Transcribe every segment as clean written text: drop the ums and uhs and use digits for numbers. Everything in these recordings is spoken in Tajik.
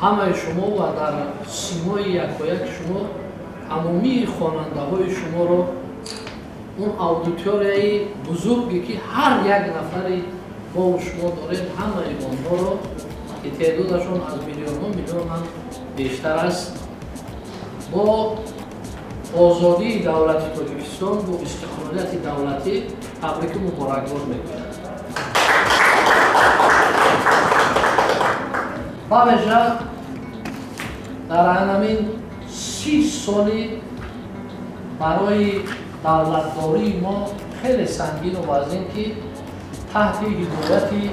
Ҳамаи шумо ва дар симои якояки шумо тамомии хонандаҳои шуморо, он аудиторияи бузурге ки ҳар як нафари мо шумо дорем, ҳамаи онҳоро ки теъдодашон аз миллионҳо миллион ҳам бештар аст, бо озодии давлати Тоҷикистон, бо истиқлолияти давлатӣ табрику муборакбод мекунад. Бавежа дар ҳамин 30 соли барои давлатдории мо хеле сангину вазин, ки таҳти ҳидояти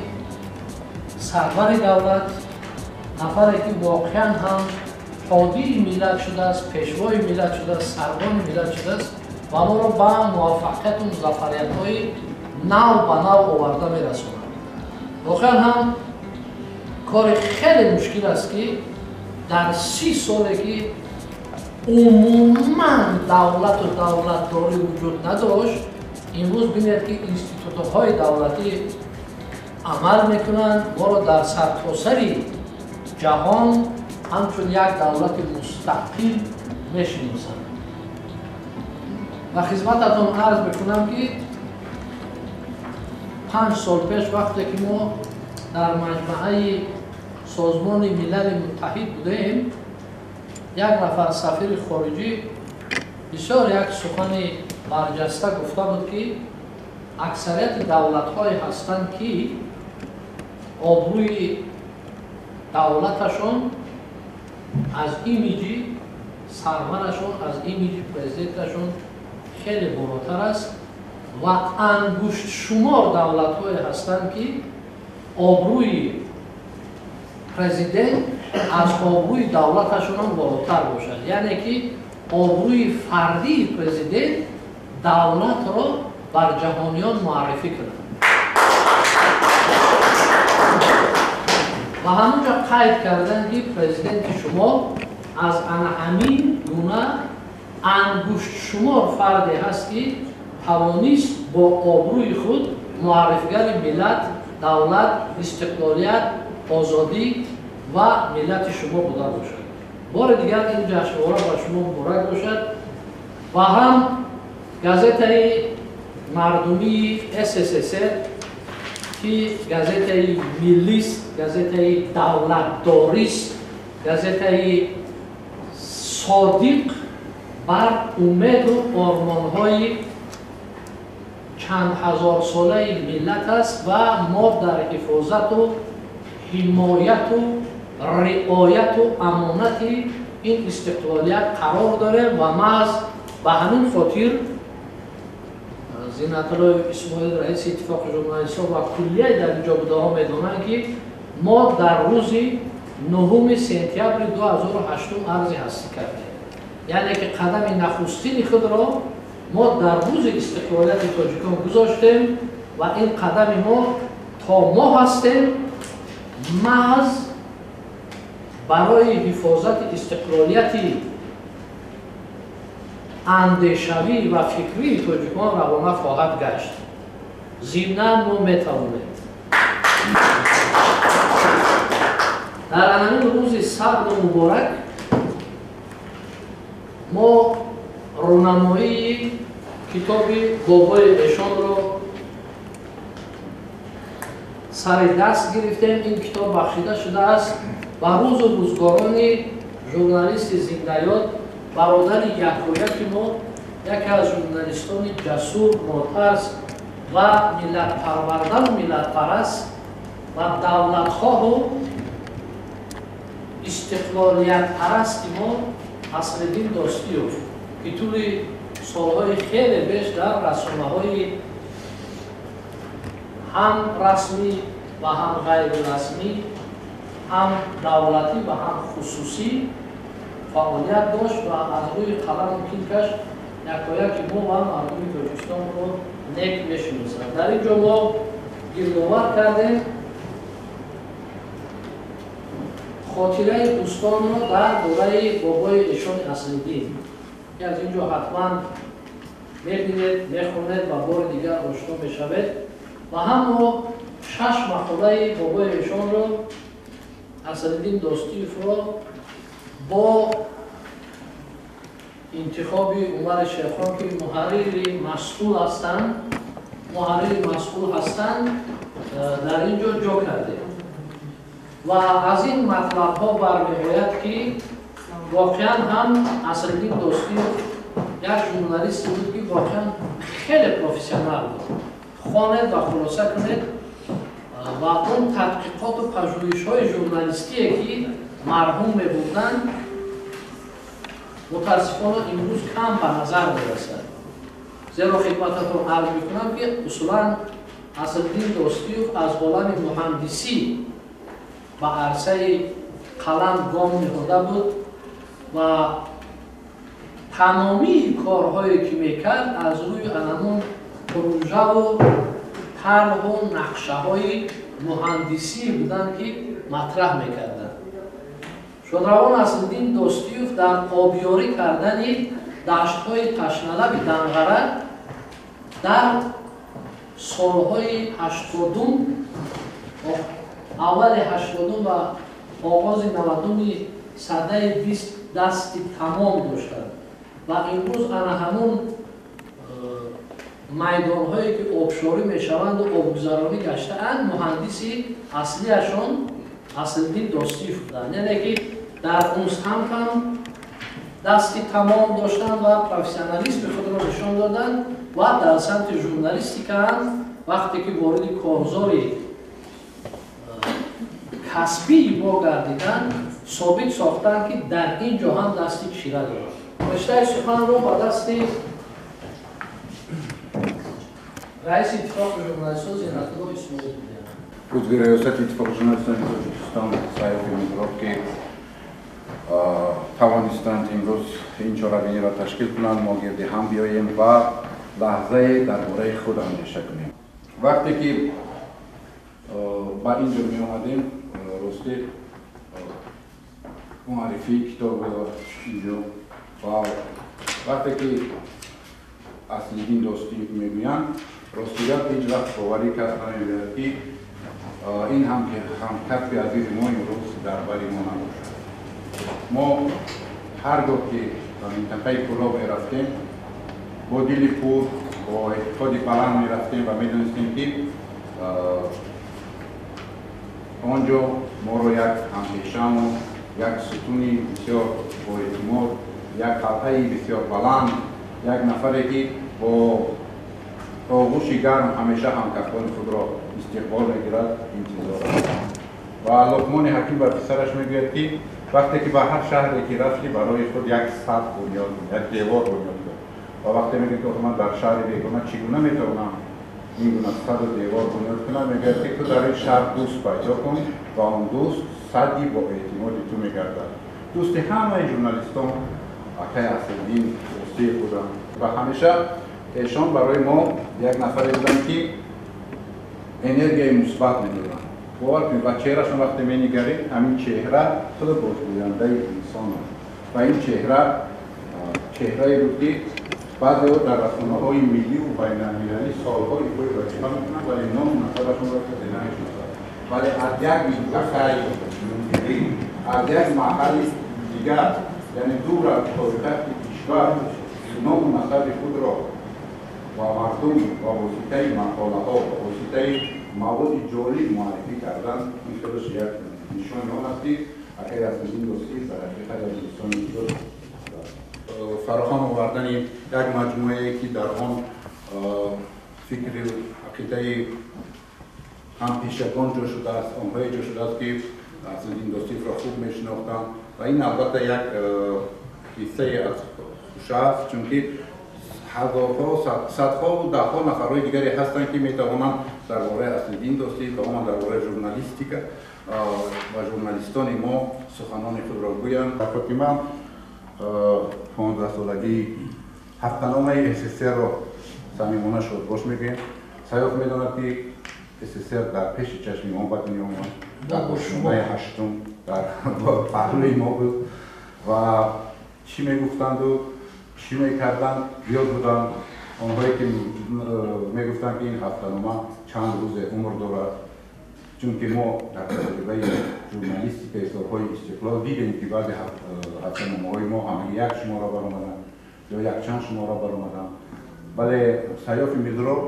сарвари давлат, нафаре ки воқеан ҳам ҳодии миллат шудааст, пешвои миллат шудааст, сарвони миллат шудааст ва моро ба муваффақияту музаффариятҳои нав ба нав оварда мерасонад. Воқеан ҳам кори хеле мушкил аст, ки дар 30 соле ки умуман давлату давлатдорӣ вуҷуд надошт, имрӯз бинед ки институтҳои давлатӣ амал мекунанд, моро дар сартосари ҷаҳон ҳамчун як давлати мустақил мешиносанд. Ва хизмататон арз мекунам, ки 5 сол пеш вақте ки мо дар маҷмаъаи Созмони Милали Муттаҳид будем, як нафар сафири хориҷӣ бисёр як сухани барҷаста гуфта буд, ки аксарияти давлатҳое ҳастанд, ки обрӯи давлаташон аз имиҷи сарварашон, аз имиҷи президенташон хеле болотар аст ва ангуштшумор давлатҳое ҳастанд, ки обрӯи президент аз обрӯи давлаташонам болотар бошад. Яъне ки обрӯи фардии президент давлатро бар ҷаҳониён муаррифӣ кунад. Ва ҳамонҷо қайд карданд, ки президенти шумо аз ана ҳамин гуна ангуштшумор фарде ҳаст, ки тавонист бо обрӯи худ муаррифгари миллат, давлат, истиқлолият, озодӣ ва миллати шумо буда бошад. Бори дигар ин ҷашнвора ба шумо муборак бошад ва ҳам газетаи мардумии СССР, ки газетаи миллист, газетаи давлатдорист, газетаи содиқ бар умеду ормонҳои чанд ҳазорсолаи миллат аст ва мо дар ҳифозату ҳимояту риояту амонати ин истиқлолият қарор дорем ва маҳз ба ҳамин хотир Зинатуллоев Исмоил, раиси иттифоқи журналистҳо ва куллияи дар инҷо будаҳо медонанд, ки мо дар рӯзи 9 сентябри 2008 арзи ҳастӣ кардем. Яъне ки қадами нахустини худро мо дар рӯзи истиқлолияти тоҷикон гузоштем ва ин қадами мо то мо ҳастем маҳз барои ҳифозати истиқлолияти андешавӣ ва фикрии тоҷикон равона хоҳад гашт. Зимнан мо метавонем. Дар ҳамин рӯзи сарду муборак мо рӯнамоии китоби бобои эшонро сари даст гирифтем. Ин китоб бахшида шудааст ба рӯзу рӯзгорони журналисти зиндаёд, бародари якояки мо, яке аз журналистони ҷасур, нотарс ва миллатпарвардану миллатпараст ва давлатхоҳу истиқлолиятпарасти мо Асриддин Достиёв, ки тӯли солҳои хеле беш дар расонаҳои ҳам расмӣ ва ҳам ғайрирасмӣ, ҳам давлатӣ ва ҳам хусусӣ фаъолият дошт ва аз рӯи қаламу килкаш якояки мо ва мардуми Тоҷикистонро нек мешиносад. Дар ин ҷо мо гирдовар кардем хотираи дӯстонро дар бораи бобои эшони Асриддин, ки аз ин ҷо ҳатман мебинед, мехонед ва бори дигар ошно мешавед. Ва ҳам мо 6 мақолаи бобои эшонро Аслиддин Достиевро бо интихоби Умари Шерхон, ки муҳаррири масъул ҳастанд, дар ин ҷо ҷо кардем. Ва аз ин матлабҳо бармеояд, ки воқеан ҳам Аслиддин Достиев як журналисте буд, ки воқеан хеле профессионал буд. Хонед ва хулоса кунед ва он тадқиқоту пажӯҳишҳои журналистие, ки марҳум мебурданд, мутаассифона имрӯз кам ба назар мерасад. Зеро хидмататон арз мекунам, ки усулан Аслиддин Достиев аз олами муҳандисӣ ба арсаи қалам гом ниҳода буд ва тамомии корҳое, ки мекард, аз рӯи анамун пуружаву тарҳу нақшаҳои муҳандисӣ буданд, ки матраҳ мекарданд. Шодравон Аслиддин Достиев дар обёрӣ кардани даштҳои ташналаби Данғара дар солҳои 80-ум, аввали 80-ум ва оғози 90-уми садаи 20 дасти тамом доштанд ва имрӯз ана ҳамун майдонҳое, ки обшорӣ мешаванду обгузаронӣ гаштаанд, муҳандиси аслиашон Аслиддин Достиев буданд. Яъне ки дар он самт ҳам дасти тамом доштанд ва профессионализми худро нишон доданд ва дар самти журналистика ҳам вақте ки вориди корзори касбии мо гардиданд, собит сохтанд, ки дар ин ҷо ҳам дасти чира доранд. Риштаи суханро ба дасти раиси Иттифоқи журналистон Зинатулло Исмоилов медиҳам. Узви раёсати Иттифоқи журналистони Тоҷикистон Саёфи Мирзоев, ки тавонистанд имрӯз ин чорабиниро ташкил кунанд, мо гирди ҳам биёем ва лаҳзае дар бораи худ андеша кунем. Вақте ки ба ин ҷо меомадем, ростӣ муаррифии китоб инҷо ва вақте ки Аслиддин Достиев мегӯянд, ростигап ҳеҷ вақт боварӣ кас намебиёяд, ки ин ҳамкасби азизи мо имрӯз дар бари мо набошад. Мо ҳар гоҳ ки ба минтақаи Кӯлоб мерафтем, бо дили пур, бо эътиқоди баланд мерафтем ва медонистем, ки он ҷо моро як ҳампешаму як сутуни бисёр боэътимод, як қалъаи бисёр баланд, як нафаре, ки бо оғӯши гарм ҳамеша ҳамкасбони худро истиқбол мегирад, интизор аст. Ва Луқмони Ҳаким ба писараш мегӯяд, ки вақте ки ба ҳар шаҳре ки рафтӣ, барои худ як сад бунёд кун, як девор бунёд кун. Ва вақте мегӯяд, ки ман дар шаҳри бегона чӣ гуна метавонам ин гуна саду девор бунёд кунам, мегӯяд, ки ту дар ин шаҳр дӯст пайдо кун ва он дӯст сади бо эътимоди ту мегардад. Дӯсти ҳамаи журналистон акай Аслиддин Достиев буданд ва ҳамеша эшон барои мо як нафаре буданд, ки энергияи мусбат медоданд. Бовар кунед, ба чеҳрашон вақте менигарем, ҳамин чеҳра худ бозгӯяндаи инсон аст ва ин чеҳра чеҳрае буд, ки баъзеҳо дар расонаҳои милливу байналмилалӣ солҳои худ вазифа мекунанд, вале ному насабашонро касе намешиносад. Вале аз як минтақаи муҳимӣ, аз як маҳалли дигар, яъне дур аз пойтахти кишвар, ному насаби худро ба мардум ба воситаи мақолаҳо, ба воситаи маводи ҷолиб муаррифӣ кардан, ин худаш як нишони он аст, ки акай Аслиддин Достиев дар ҳақиқат як инсони бисёр фароҳам овардани як маҷмӯае, ки дар он фикри ақидаи ҳампешагон ҷо шудааст, онҳое ҷо шудааст, ки Аслиддин Достиевро хуб мешинохтанд. Ва ин албатта як ҳиссае аз хуша аст, чунки ҳазорҳо, садҳову даҳҳо нафарҳои дигаре ҳастанд, ки метавонанд дар бораи Аслиддин Достиев ва умуман дар бораи журналистика ва журналистони мо суханони худро гӯянд. Дар хотима 15-солагии ҳафтаномаи СССР-ро самимона шодбош мегӯем. Саёф медонад, ки СССР дар пеши чашми мо ба дунё омад, дар ошёнаи ҳаштум дар паҳлӯи мо буд ва чӣ мегуфтанду чӣ мекарданд зиёд буданд. Онҳое ки мегуфтанд, ки ин ҳафтанома чанд рӯзе умр дорад, Чунки мо дар таҷрибаи журналистикаи солҳои истиқлол дидем, ки баъзе ҳафтаномаҳои мо ҳамаги як шумора баромаданд ё якчанд шумора баромаданд, вале Саёфи Мизроб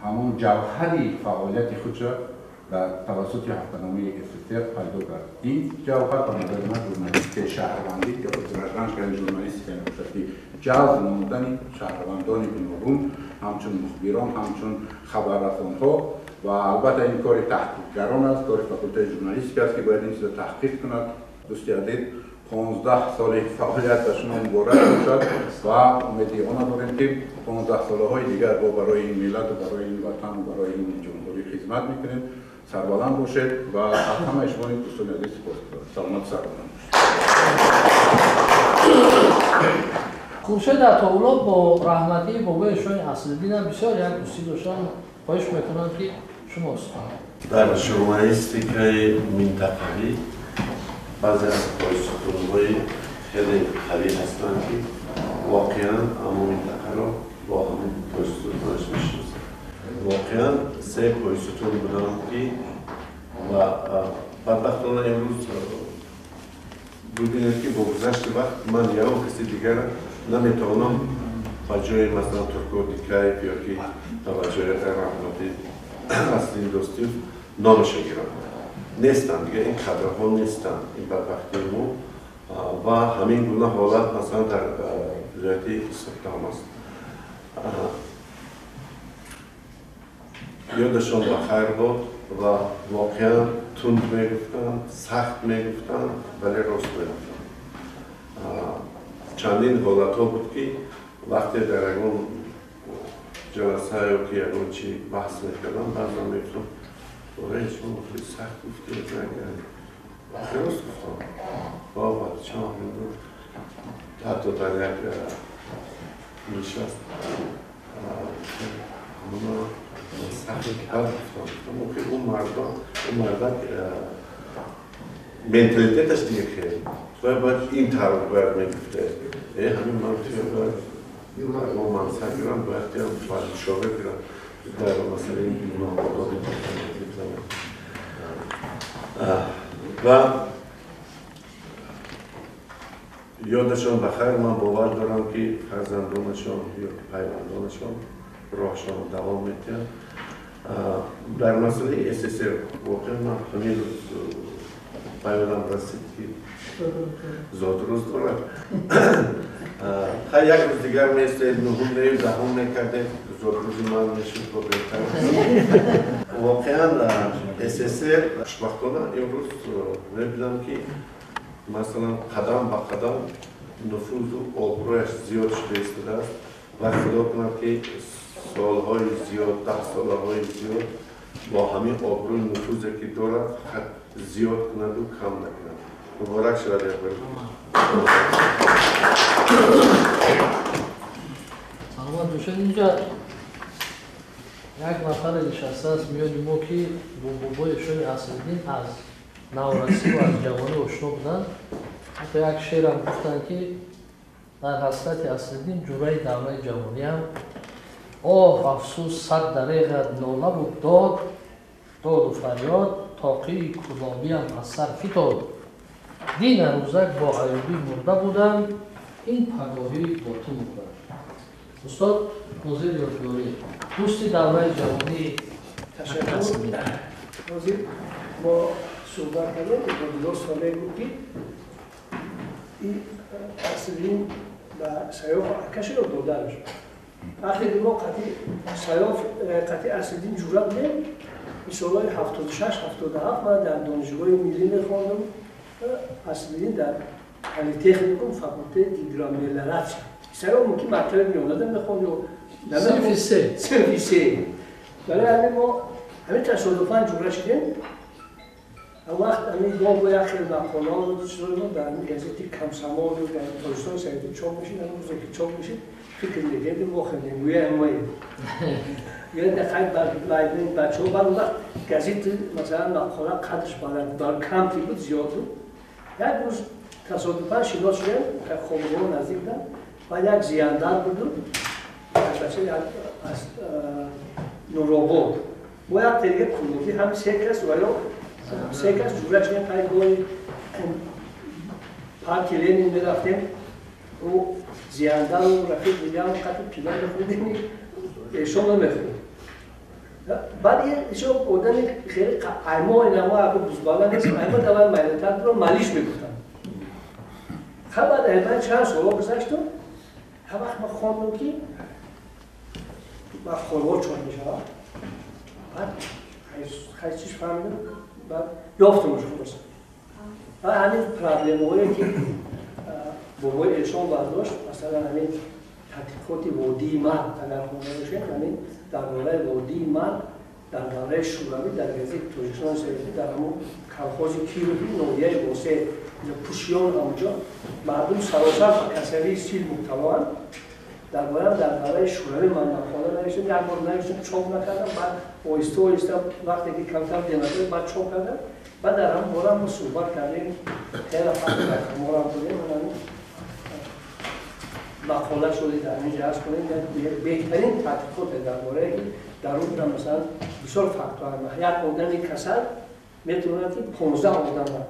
ҳамон ҷавҳари фаъолияти худро дар тавассути ҳафтаномаи СССР пайдо кард. Ин ҷавҳар ба назари ман журналистикаи шаҳрвандӣ ё гражданская журналистика мебошад, ки ҷалб намудани шаҳрвандони гуногун ҳамчун мухбирон, ҳамчун хабаррасонҳо ва албатта ин кори таҳқиқгарон аст, кори факултаи журналистика аст, ки бояд ин чизро таҳқиқ кунад. Дӯсти азиз, 15 соли фаъолият ба шумо муборак бошад ва умеди она дорем, ки 15 солаҳои дигар бо барои ин миллату барои ин ватану барои ин ҷумҳурӣ хизмат мекунед. Сарбаланд бошед ва аз ҳамаи шумо дӯстони азиз сипосгузорам. Саломату сарбаланд бошед. Хуршед Атоулло бо раҳматии бобои шоҳи Аслиддинам бисёр як дӯстӣ доштам. Хоҳиш мекунам, ки шумо сухан. Дар журналистикаи минтақавӣ баъзе аз пойсутунҳои хеле қавӣ ҳастанд, ки воқеан ҳамон минтақаро бо ҳамин пойсутунҳояш мешиносанд. Воқеан се пойсутун буданд, ки ва бадбахтона имрӯз бибинед, ки бо гузашти вақт ман ягон каси дигара наметавонам ба ҷои масалан Турко Дикаев ё ки ба ҷои раҳмати Аслиддин Достиев номаша гирам. Нестанд, дига ин кадрҳо нестанд, ин бадбахтии мо ва ҳамин гуна ҳолат масалан дар вилояти Суғд ҳам аст. Ёдашон ба хайр бод ва воқеан тунд мегуфтанд, сахт мегуфтанд, вале рост мегуфтанд. Чандин ҳолатҳо буд, ки вақте дар ягон ҷаласа ё ки ягон чи баҳс мекардам, баъзан мегуфтам: оре, шумо хеле сахт гуфтед, хеле рост гуфтам. Ва баъд чанд вақт мегуфт, ҳатто дар як нишаст ҳамона сахт бад гуфтам. Гуфтам, охир он мардон, он мардак менталитеташ дига хеле бояд ин тавр бояд мегуфте. Ҳамин ман бояд ягон мансаб гирам, бояд мушовир гирам дар масъалаи ноодоби. Ва ёдашон ба хайр, ман бовар дорам, ки фарзандонашон ё пайвандонашон роҳшон давом медиҳанд. Дар масъалаи СССР воқеан ман ҳамин рӯз ба ёдам расид, ки зодрӯз дорад. Хай, як рӯз дигар меистед, нуҳум нею даҳум мекардед, зодрӯзи ман мешуд, бо беҳтар. Воқеан СССР хушбахтона имрӯз мебинам, ки масалан қадам ба қадам нуфузу обрӯяш зиёд шуда истодааст ва худо кунад, ки солҳои зиёд, даҳсолаҳои зиёд бо ҳамин обрӯи нуфузе, ки дорад, фақат зиёд кунаду кам накунад. Муборак шавад як бор. Саломат бошед. Инҷа як нафаре нишастааст миёни мо, ки бо бобои шоҳи Аслиддин аз наврасӣ ва аз ҷавонӣ ошно буданд. Ҳатто як шеърам гуфтанд, ки дар ҳасрати Аслиддин ҷураи давраи ҷавониам, оҳ афсӯс, сад дареғат нолаву дод, доду фарёд, тоқии кулобиам аз сар фитод. Дина рӯзак бо аюбӣ мурда будам, ин пагоҳӣ бо ту мурдам. Устод Нозир Ёдгорӣ, дӯсти давраи ҷавонӣ. Ташаккур. Нозир, мо суҳбат кардем, Абдулло Солеҳ гуфт, ки ин Аслиддин ба Саёф акаша ё додараш. Вақте ки мо қатъи Саёф, қатъи Аслиддин ҷура будем, солҳои 76, 77 ман дар донишгоҳи миллӣ мехондам, Аслиддин дар политехникум, факултети гидромелиоратсия. Саёф мумкин мактаби миёнада мехонд ё синфи се. Синфи се. Барои ҳамин мо ҳамин тасодуфан ҷура шудем. Он вақт ҳамин бо як хел мақолаҳо чизҳои мо дар ҳамин газети Комсомол дар Тоҷикистон саҳифа чоп мешид. Ҳамин рӯзе ки чоп мешид, фикр мекардем, мо хеле гӯя моем. Яъне хай бачаҳо баъд он вақт газети масалан мақола қадрш баланд бар камти буд, зиёд буд. Як рӯз тасодуфан шинос шудем, хобгоҳ наздик будам ва як зияндар буду, як бача як аз Нуробод. Бо як тега кулоби ҳам се кас ва ё се кас ҷураш не пайгоҳи парки Ленин мерафтем, ӯ зияндару рафиқ дигарам қати пила мехӯрдем, эшон намехӯрд. Баъд ишон одами хеле аймо инамо аку бузбала нест, аймо давай майдатар буро малиш мегуфтам. Баъд айбан чанд соло гузашту, ҳар вақт ман хондам ки ман чоп мешавад, баъд хай чиш фаҳмидам, баъд ёфтамаш хулоса. Ҳамин проблемаҳое ки бобои эшон бардошт, масалан ҳамин тадқиқоти водии марг, агар хонда бошед, ҳамин дар бораи водии марг дар давраи Шӯравӣ дар газети Тоҷикистони Советӣ дар ҳамон колхози Кирови ноҳияи Восе Пушиён ҳамонҷо мардум саросар ба касалии сил мубталоанд. Дар бораам дар давраи Шӯравӣ ман мақола навиштам, як бор навиштам, чоп накардам, баъд оҳиста оҳиста вақте ки камтар дематор баъд чоп кардам. Баъд дар ҳамон бора мо суҳбат кардем, хеле фарқморам будем, мақола шуди дар ин ҷаҳз кунем, беҳтарин тадқиқоте дар бораe ки дар он масалан бисёр фактҳо як одами касал метавонад ки 15 одамро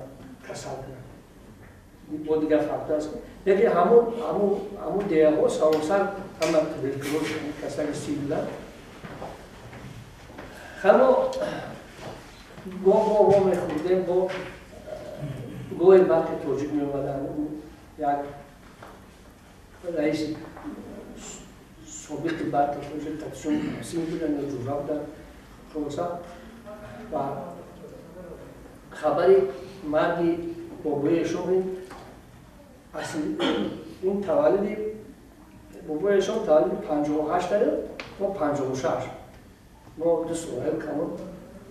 касал кунад. Бо дигар фактҳо аст, лекин ҳамон деҳаҳо саросар ҳама туберкулоз касали сил буданд. Хамо гоҳ мо мехӯрдем, бо гоҳи барқи тоҷик меомаданд, як раиси собиқи барқи тоҷик Қатишон Ҳасим буданд ё ҷура буданд. Хулоса ва хабари марги бобои эшон ин таваллуди бобои эшон таваллуди 58 мо 56, мо 2 сола камон.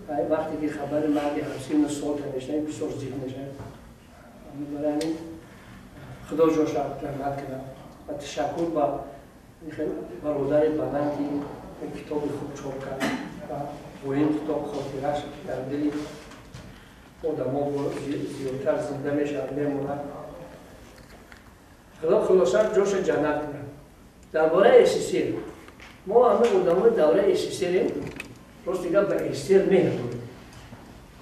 Вақте ки хабари марги ҳамсину сол мешунавем, бисёр зиқ мешавем. Барои ҳамин Худо ҷоша раҳмат кунад ва ташаккур ба бародари баланд ки китоби хуб чоп кард ва бо ин китоб хотираш дар дили одамо зиёдтар зинда мешавад, мемонад. Худо хулоса ҷоша ҷаннат кунад. Дар бораи СССР мо ҳама одамои давраи СССРем, рост дигар ба СССР меҳр дорем.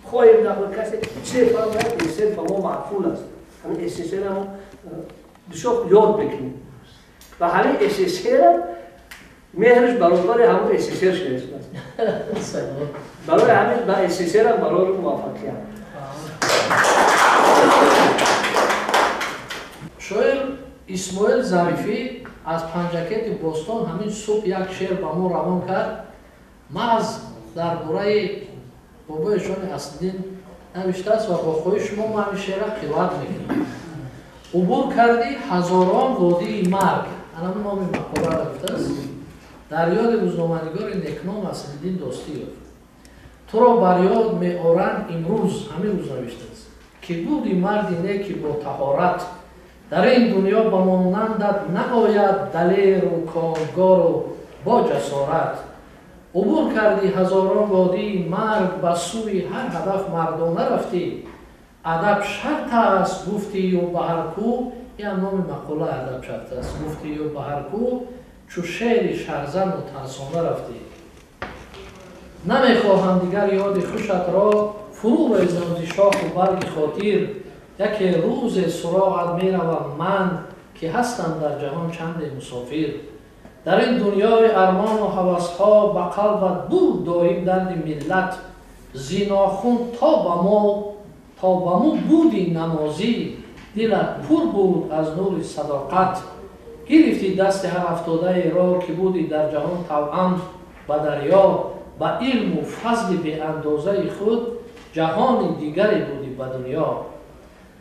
Хоҳем нахоҳем касе чизе фаҳмад, СССР ба мо маъқул аст. Ҳамин СССР мо бисёр ёд мекунем ва ҳамин СССР меҳраш баробари ҳамон СССР шудааст. Барои ҳамин ба СССР ҳам барори муваффақият. Шоир Исмоил Зарифӣ аз Панҷакенти Бостон ҳамин субҳ як шеър ба мо равон кард. Маҳз дар бораи бобои эшони Аслиддин навиштааст ва бо хоҳиши шумо мо ҳамин шеърро қироат мекунем. Убур кардӣ ҳазорон водии марг, анам номи мақоларо гуфтааст, дар ёди рӯзноманигори некном Аслиддин Достиёв. Туро бар ёд меоранд имрӯз, ҳамин рӯз навиштааст, ки буди марди неки бо таҳорат, дар ин дунё ба монандат наояд далеру коргору бо ҷасорат. Убур кардӣ ҳазорон водии марг, ба сӯи ҳар ҳадаф мардона рафтӣ. Адаб шарт аст гуфтию ба ҳар кӯ, ин номи мақола адаб шарт аст гуфтию ба ҳар кӯ, чу шери шарзану тарсона рафтӣ. Намехоҳам дигар ёди хушатро фурӯ резам зи шоху барги хотир, яке рӯзе суроғат меравам ман, ки ҳастам дар ҷаҳон чанде мусофир. Дар ин дунёи армону ҳавасҳо ба қалбат буд доим дарди миллат, зинохун то ба мӯ буди намозӣ, дилат пур буд аз нури садоқат. Гирифтӣ дасти ҳар афтодаеро, ки буди дар ҷаҳон тавъам ба дарё, ба илму фазли беандозаи худ ҷаҳони дигаре будӣ ба дунё.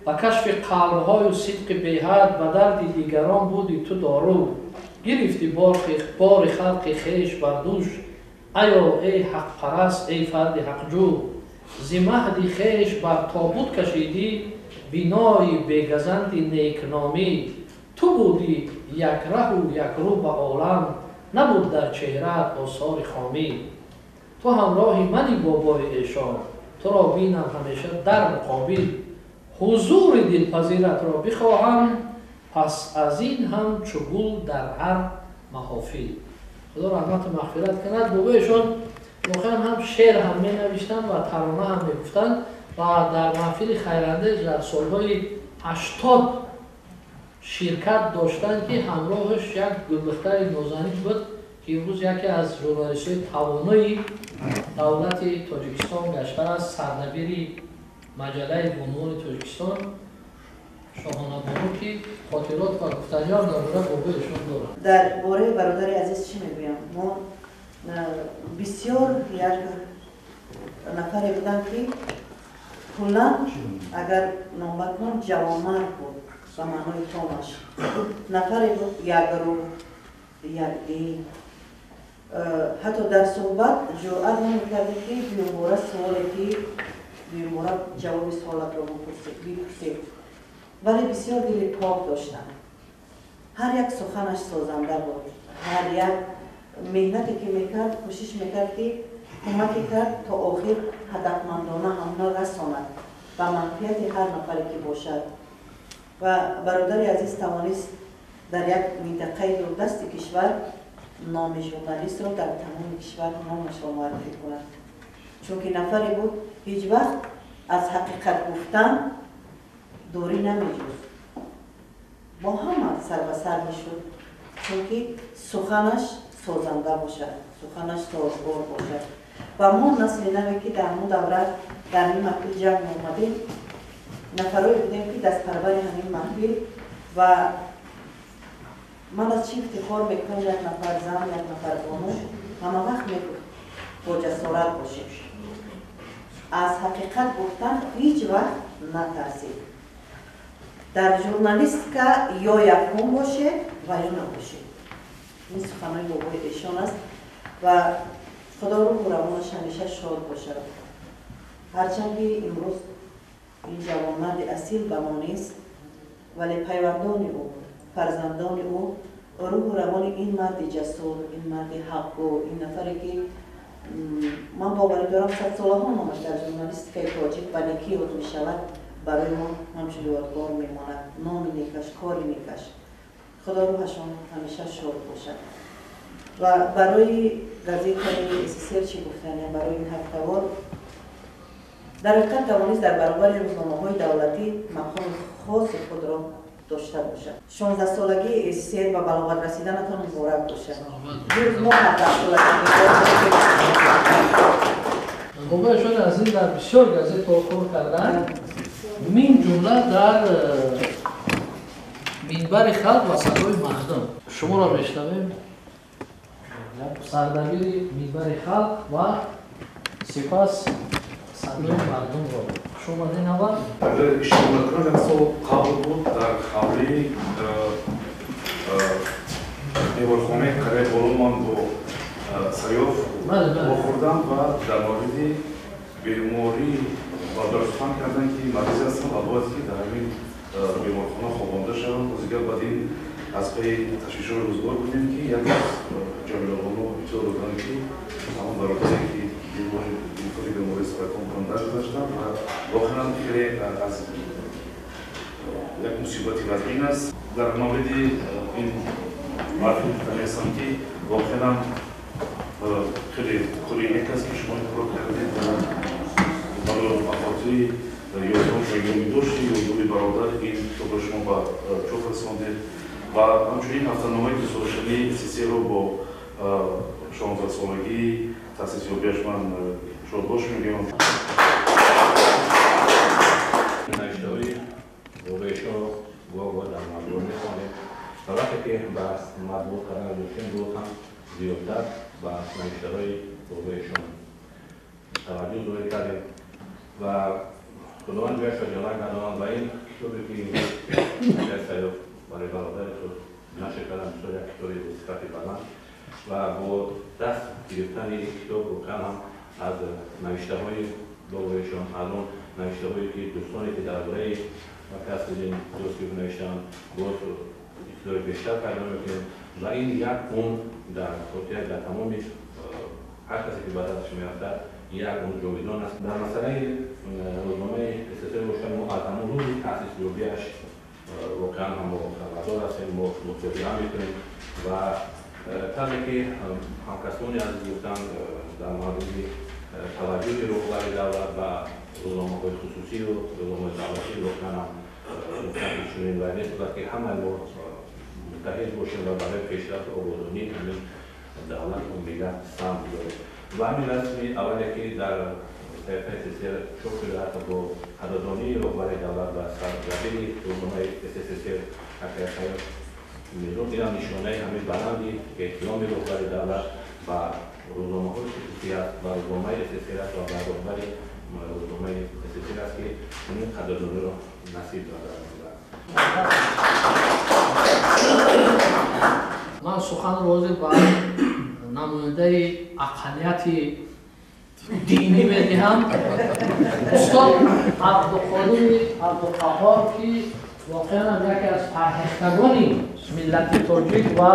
Ба кашфи қалбҳою сидқи беҳад, ба дарди дигарон буди ту дору. Гирифтӣ бори халқи хеш бар дӯш, аё эй ҳақпараст, эй фарди ҳақҷӯ. Зи маҳди хеш бар тобут кашидӣ, бинои бегазанди некномӣ. Ту будӣ якраҳу якрӯ ба олам, набуд дар чеҳраат осори хомӣ. Ту ҳамроҳи мани бобои эшон, туро бинам ҳамеша дар муқобил. Ҳузури дилпазиратро бихоҳам, пас аз ин ҳам чу гул дар ҳар маҳофил. Худо раҳмату мағфират кунад. Бобои эшон Воқеан ҳам шеър ҳам менавиштанд ва тарона ҳам мегуфтанд ва дар маҳфили хайрандез дар солҳои 80 ширкат доштанд, ки ҳамроҳаш як гулдухтари нозанин буд, ки имрӯз яке аз журналистҳои тавонои давлати Тоҷикистон гаштааст, сардабири маҷаллаи бонувони Тоҷикистон Шоҳонабону, ки хотирот ва гуфтаниҳо дар бораи бобои эшон дорад. Дар бораи бародари азиз чӣ мегӯям? Мо бисёр як нафаре будам, ки куллан агар номбар кунам, ҷавонмард буд ба маънои томаш. Нафаре буд якрӯ, якдил. Ҳатто дар суҳбат ҷуръат намекардем, ки дуюмбора суоле, ки дуюмбора ҷавоби суолатро бипурсед. Вале бисёр дили пок доштам. Ҳар як суханаш созанда буд. Ҳар як меҳнате ки мекард, кӯшиш мекард, ки кӯмаке кард то охир ҳадафмандона ҳамона расонад ба манфиати ҳар нафаре ки бошад. Ва бародари азиз тавонист дар як минтақаи дурдасти кишвар номи журналистро дар тамоми кишвар номашро муаррифӣ кунад. Чунки нафаре буд, ҳеҷ вақт аз ҳақиқат гуфтан дурӣ намеҷуст. Бо ҳама сарбасар мешуд, чунки суханаш созанда бошад, суханаш созгор бошад. Ва мо насли наве, ки дар ҳамон давра дар ин маҳфил ҷамъ меомадем, нафарое будем, ки дастпарвари ҳамин маҳфил. Ва ман аз чӣ ифтихор мекунам, як нафар зан, як нафар бону ҳама вақт мегуфт: бо ҷасорат бошед, аз ҳақиқат гуфтан ҳеҷ вақт натарсед. Дар журналистика ё якум бошед ва ё набошед. Ин суханои бобои эшон аст ва худо рӯҳу равонаш ҳамеша шод бошад. Ҳарчанд ки имрӯз ин ҷавонмарди асил ба мо нест, вале пайвандони ӯ, фарзандони ӯ рӯҳу равони ин марди ҷасур, ин марди ҳақгӯ, ин нафаре ки ман боварӣ дорам садсолаҳо номаш дар журналистикаи тоҷик ба некӣ ёд мешавад, барои мо ҳамчун ёдгор мемонад. Номи некаш, кори некаш. Худо рӯҳашон ҳамеша шод бошад. Ва барои газетаи СССР чӣ гуфтаниям? Барои ин ҳафтавор дар ҳақиқат тавонист дар баробари рӯзномаҳои давлатӣ мақоми хоси худро дошта бошад. 16-солагии СССР ба балоғат расиданатон муборак бошад. Ҷуз мо 17-солагӣ. Бобояшон аз ин дар бисёр газетаҳо кор карданд, мин ҷумла дар Минбари халқ ва Садои мардум. Шуморо мешнавем, сардабири Минбари халқ ва сипас Садои мардумро. Хуш омадед аввал. Агар ишора накунам, як сол қабл буд дар ҳавлии беморхонаи қарияи боло ман бо Саёф вохӯрдам ва дар мавриди беморӣ бародар сухан карданд, ки мариз ҳастам ва бояд ки дар ҳамин беморхона хобонда шавам. Ҳозиргар баъд ин аз пайи ташвишҳои рӯзгор будем, ки як аз ҷамилобоно иттилоъ доданд, ки ҳамон бародаре ки гирифтори бемории саратон буданд даргузаштанд ва воқеан хеле аз як мусибати вазмин аст. Дар мавриди ин маҳфил гуфтанӣ ҳастам, ки воқеан хеле кори нек аст, ки шумо ин корро кардед ва ба хотири ёддошти ёдгори бародар ин китобро шумо ба чоп расондед ва ҳамчунин ҳафтаномаи дусолашавии СССР-ро бо 16-солагии таъсисёбиаш ман шодбош мегӯям. Навиштаҳои бобоишонро гоҳ-гоҳ дар матбуот мехонем ва вақте ки ба матбуот кардан доштем, боз ҳам зиёдтар ба навиштаҳои бобоишон таваҷҷӯҳ зоҳир кардем ва худованд ҷояшро ҷаннат гардонад. Ва ин китобе ки имрӯз Саёф барои бародари худ нашр кардам, бисёр як китоби бо сифати баланд ва бо даст гирифтани ин китоб воқеан ҳам аз навиштаҳои бобоишон, аз он навиштаҳое ки дӯстоне ки дар бораи касби дӯсти навиштаанд, боз иттилои бештар пайдо мекунем ва ин як умр дар хотира дар тамоми ҳар касе ки ба дасташ меафтад як умр ҷовидон аст. Дар масъалаи рӯзномаи СССР бошад, мо аз ҳамон рӯзи таъсисёбиаш воқеан ҳам мо хабардор ҳастем, мо мутобиа мекунем ва Тавре ки ҳамкасбони азиз гуфтанд, дар мавриди таваҷҷӯҳи роҳбари давлат ба рӯзномаҳои хусусию рӯзномаҳои давлатӣ воқеан ҳам гуфтанд, ки чунин вай нест, балки ҳамаи мо муттаҳид бошем ва барои пешрафту ободонии ҳамин давлату миллат саҳм гузорем. Ва ҳамин расми аввале ки дар саҳифаи СССР чоп шуда, ҳатто бо қадрдонии роҳбари давлат ва сардабири рӯзномаи СССР акай Саёф Мирзо, инам нишонаи ҳамин баланди эҳтироми роҳбари давлат ба рӯзномаҳои хусусӣ аст, ба рӯзномаи СССР аст ва ба роҳбари рӯзномаи СССР аст, ки чунин қадрдониро насиб дорад. Ман суханро ҳозир ба намояндаи ақаллияти динӣ медиҳам, устод Абдуқодири Абдуқаҳҳор, ки воқеан ҳам яке аз фарҳехтагони миллати тоҷик ва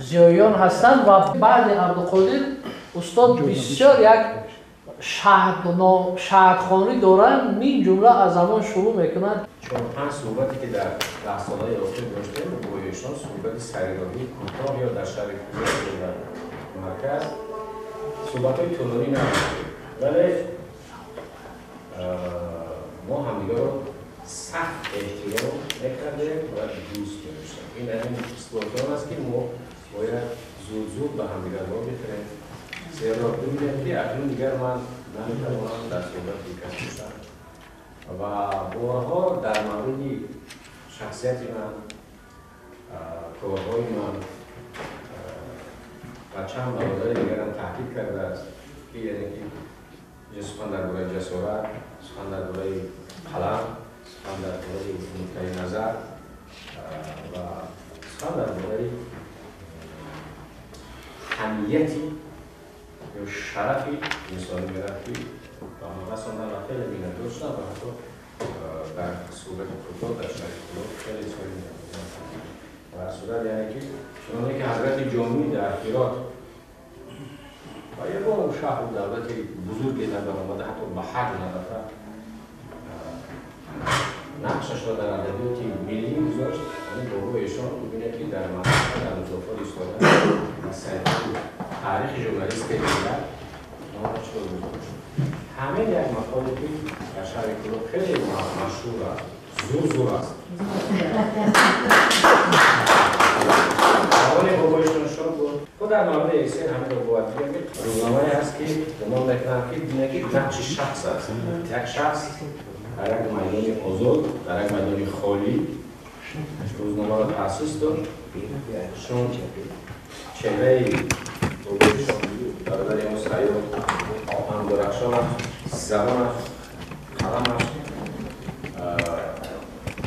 зиёиён ҳастанд. Ва баъди Абдуқодир устод бисёр як шаҳдхонӣ доранд, мин ҷумла аз замон шурӯъ мекунанд. 4-5 суҳбате ки дар 10 солаи охир доштем бо эшон, суҳбати сарироҳии кӯтоҳ ё дар шаҳри Кӯлоб ё дар марказ, суҳбатҳои тӯлонӣ набуд, вале мо ҳамдигарро сахт эҳтиром мекардем ва дӯст медоштем. Ин ҳамин исботи он аст, ки мо бояд зуд-зуд ба ҳамдигар ро бихӯрем, зеро бибинем, ки акнун дигар ман наметавонам дар суҳбати кас бошам. Ва борҳо дар мавриди шахсияти ман, корҳои ман ва чанд бародари дигарам таҳқиқ кардааст, ки яъне ки сухан дар бораи ҷасорат, сухан дар бораи қалам, сухан дар бораи нуқтаи назар ва сухан дар бораи ҳамияти ё шарафи инсонӣ меравад, ки ба ман расондан ва хеле миннатдор шудам ва ҳатто дар суҳбати кӯтоҳ дар шаҳри Кӯлоб хеле изҳори миннатдорӣ кардам. Ва сурат, яъне ки чуноне ки ҳазрати Ҷомӣ дар Ҳирот ва ягон шаҳру давлати бузурге набаромада, ҳатто ба ҳаҷ нарафта, нақшашро дар адабиёти миллӣ гузошт, ҳамин бобои эшон бибинед, ки дар маҳалла дар музофот истода ва саҳифаи таърихи журналистикаи миллат номашро гузошт. Ҳамин як мақоле, ки дар шаҳри Кӯлоб хеле машҳур аст, зур-зур аст. Ҳаволи бобоишон шод буд. Худ дар мавриди СССР ҳаминро бояд бигӯям, ки рӯзномае ҳаст, ки гумон мекунам, ки динаки нақши шахс аст. Як шахс дар як майдони озод, дар як майдони холӣ рӯзномаро таъсис дод. Чун чеҳраи бобоишон, бародари мо Саёф, ҳамдурахшонаш, забонаш, қаламаш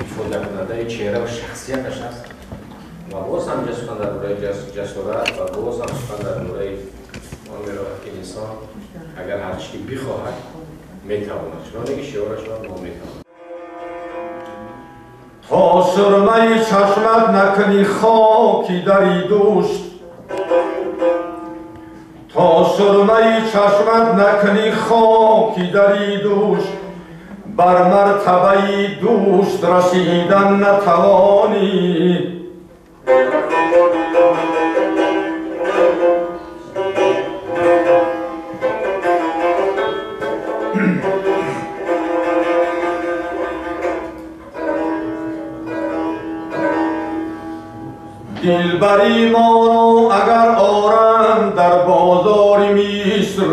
ифодакунандаи чеҳра ва шахсияташ аст. Ва боз ҳам сухан дар бораи ҷасорат ва боз ҳам сухан дар бораи он меравад, ки инсон агар ҳар чӣ ки бихоҳад метавонад, чуноне ки шиорашро мо метавонад. То сурмаи чашмат накунӣ хоки дари дӯст, то сурмаи чашмат накунӣ хоки дари дӯст, бар мартабаи дӯст расидан натавонӣ. Дилбари моро агар оранд дар бозори Миср,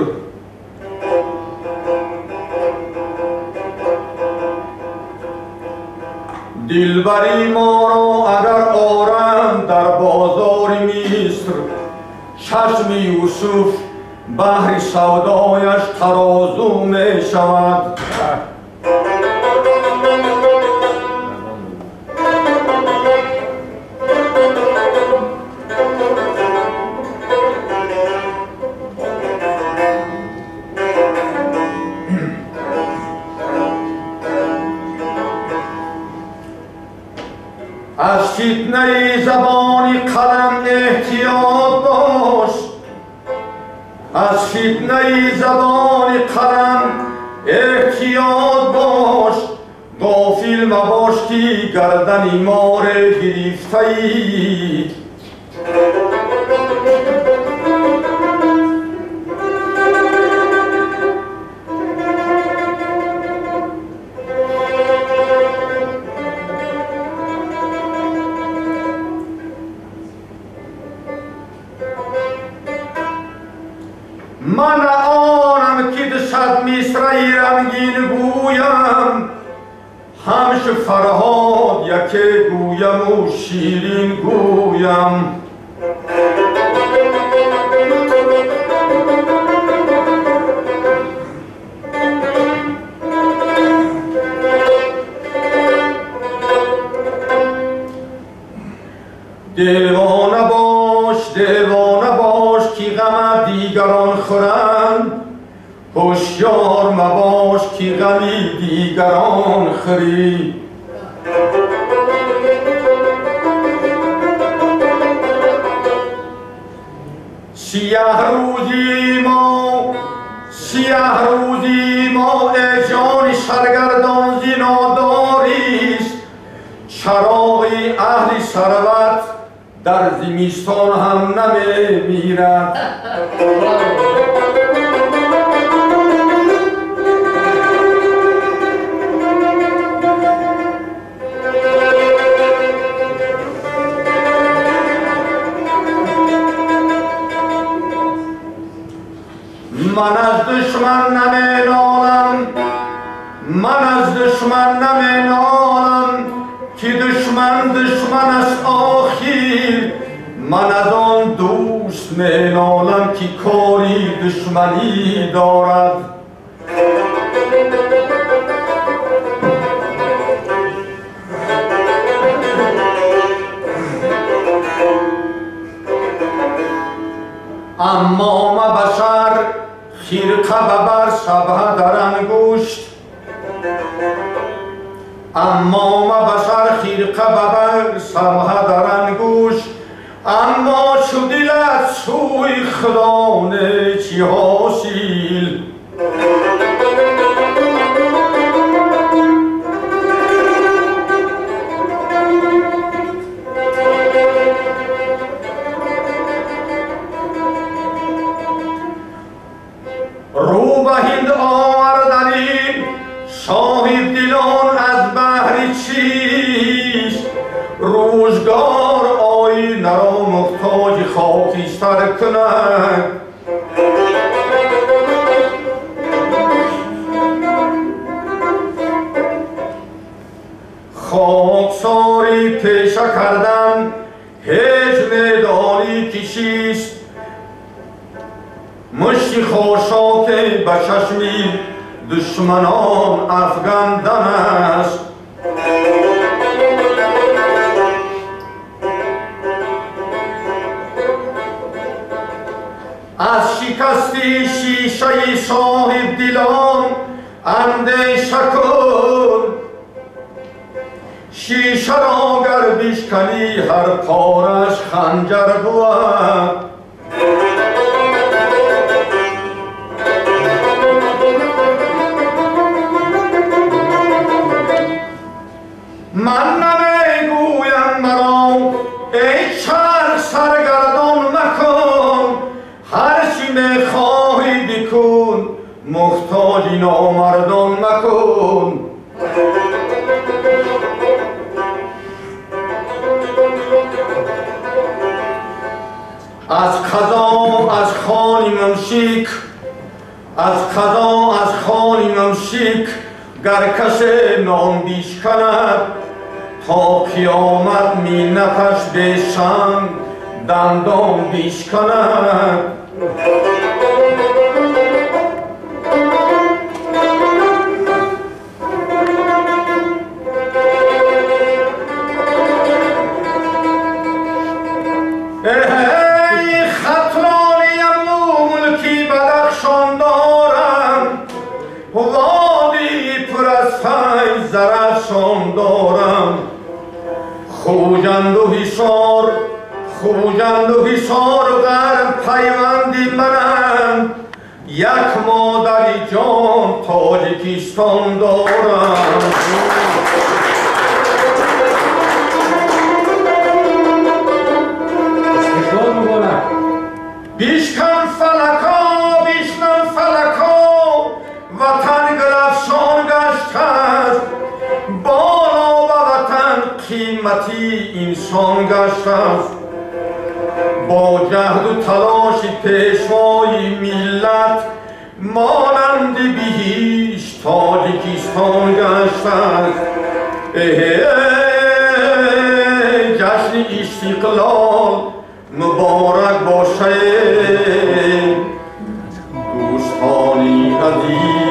дилбари моро агар оранд дар бозори Миср, чашми Юсуф баҳри савдояш тарозу мешавад. Аз фитнаи забони қалам эҳтиёт бош, аз фитнаи забони қалам эҳтиёт бош, ғофил мабош, ки гардани море гирифтаӣ. من آنم که دشد مصرعی رنگین گویم، همش فرهاد یکه گویم و شیرین گویم. دیوانه باش دیوانه باش که غم دیگران خورند، هوشیار مباش که غمی دیگران خوری. سیه روزی ما، سیه روزی ما ای جان سرگردان زی ناداریست، چراغ اهل ثروت در زمستان هم نمیمیرد. من از دشمن نمینالم، من از دشمن نمینالم که دشمن دشمن است آخر. من از آن دوست مینالم که کاری دشمنی دارد. اما ما بشر خرقه ببر شبه در انگشت، اما ما بشر خرقه ببر شبه در انگشت، اما چو دلت سوی خدا چی حاصل. رو به هند آوردنیم صاحب دلان از بهر چیست، روزگار آینه را محتاج خاکستر کند. خاکساری پیشه کردن هیچ میدانی که چیست، مشتی خاشاک به چشمی دشمنان افگندن است. از شکستی شیشه صاحب دلان اندیشه کن، شیشه را گر بشکنی هر پارش خنجر بود. من نمیگویم مرا ای چرخ سرگردان مکن، هر چی میخواهی بکن محتاج نامردان مکن. از قضا از خان ممشیک، از قضا از خان ممشیک گر کس نام بیش کند، تا قیامت مینتش به شنگ دندان بیش کند. ای خطرانیم و ملکی بدخشان دارم، وادی پر از فیض زرافشان دارم. خوجند و حصار، خوجند و حصار و غرب پیوندی منند، یک مادری جان تاجیکستان دارم. بیشکن فلکا، بیشکن فلکا، وطن گلفشان گشته است، بالا به وطن قیمتی انسان گشته است. با جهد و تلاش پیشوای ملت مانند بهشت تاجیکستان گشت است. جشن استقلال مبارک باشه دوستانی عزیز.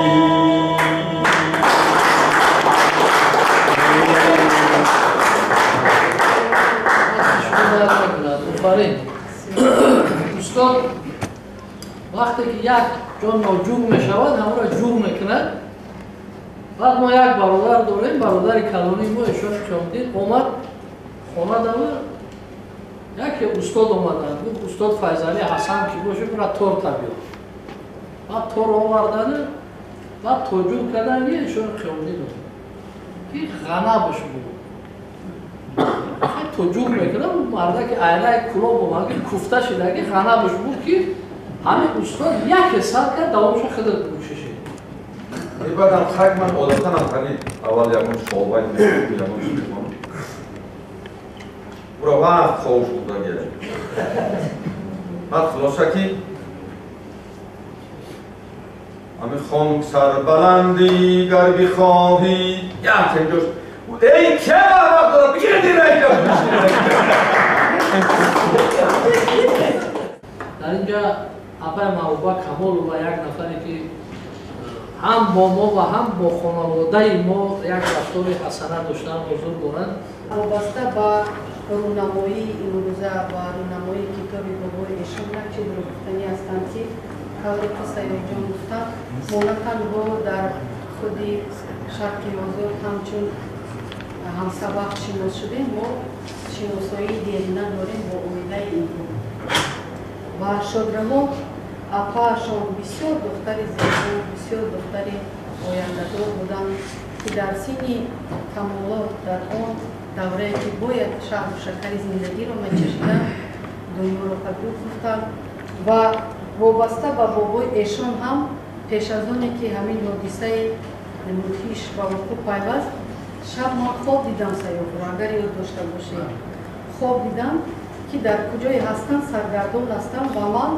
استاد وقتی که یک جا ناجور میشود همون را جور میکند. بعد ما یک برادر داریم، برادر کلانی ما ایشان کامدین اومد خانه داره، یکی استاد اومدن گفت استاد فیضعلی حسن کی باشه برا تور بیار. بعد تور آوردن، بعد توجه کردن یه ایشان قیامدین اومد که غنبش بود توجه میکنم مرده که ایله کلاب اومد که کوفته شده که غنبش بود که همین استاد یک سال کرد دوامش خودت بوششه. بعدم خاک من عادتا هم خیلی اول یکون شعبایی میکنم یکون چیز میکنم برا وقت خواهش بودن گرم. بعد خلاصه که همین خانم سربلندی گر بخواهی یک اینجاش ای که وقت دارم بگیره دیره اینجا. در اینجا اپای محبوبه کمالова یک نفری که هم با ما و هم با خانواده ما یک رفتار حسنه داشتن حضور دارند. وابسته به رونمایی امروزه و رونمایی کتاب بابای ایشان یک چیز رو گفتنی هستند که طوری که سیاف جان گفتند ما نه تنها در خود شرق آزاد همچون همسبق شناس شدیم، ما شناسایی دیرینه داریم با عائله اینها. و شادروان اپاشان بسیار دختر زیبا، بسیار دختر آینده‌دار بودند که در سن کمالات در آن دوره که باید شهر و شکر زندگی را می‌چشیدند دنیا را بدو گفتند. و وابسته به بابای ایشان هم پیش از آنی که همین حادثه مدهش به وقوع پیوست، شب ما خواب دیدم سیاف را، اگر یاد داشته باشید خواب دیدم که در کجای هستند سرگردان هستند و من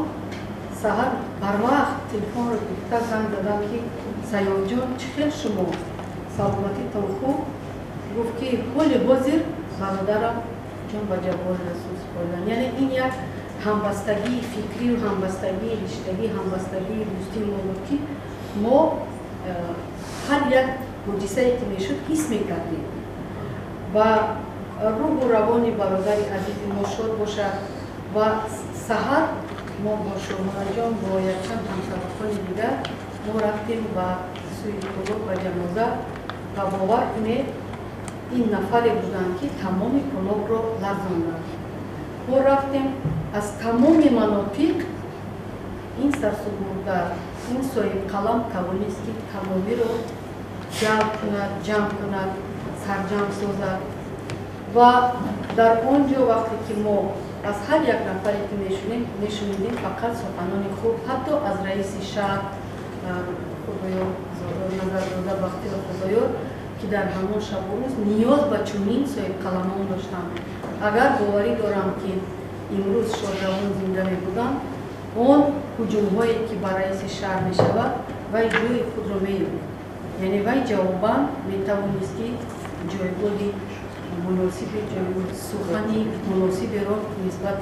سحر بر وقت تلفن رو گرفته زنگ زدم که سیاف جان چه خیل شما سلامتیتان خوب؟ گفت که حال حاضر برادرم جان به جبار رسول سپردن. یعنی این یک همبستگی فکری و همبستگی رشتگی، همبستگی دوستی ما بود که ما هر یک حادثه‌ای که میشد حس میکردیم و روح و روان برادر عزیز ما شاد باشد. و سحر ما با شما جان با یک چند همسبقان دیگر ما رفتیم به سوی کلوب و جنازه و باور کنید این نفری بودند که تمام کلوب را لرزاندند. ما رفتیم از تمام مناطق این سرسپرده، این صاحب قلم توانست که تمامی را جلب کند، جمع کند، سرجم سازد. و در آنجا وقتی که ما از هر یک نفری که میشنیدیم فقط سخنان خوب، حتی از رئیس شهر خدایار نظرزاده بختیار خدایار که در همان شب و روز نیاز به چنین صاحب قلمان داشتند. اگر باوری دارم که امروز شادروان زنده می بودند، آن هجوم‌هایی که بر رئیس شهر می شود وی جای خود را می یافت، یعنی وی جواباً می توانست که جایگاه مناسب، سخنی مناسب را نسبت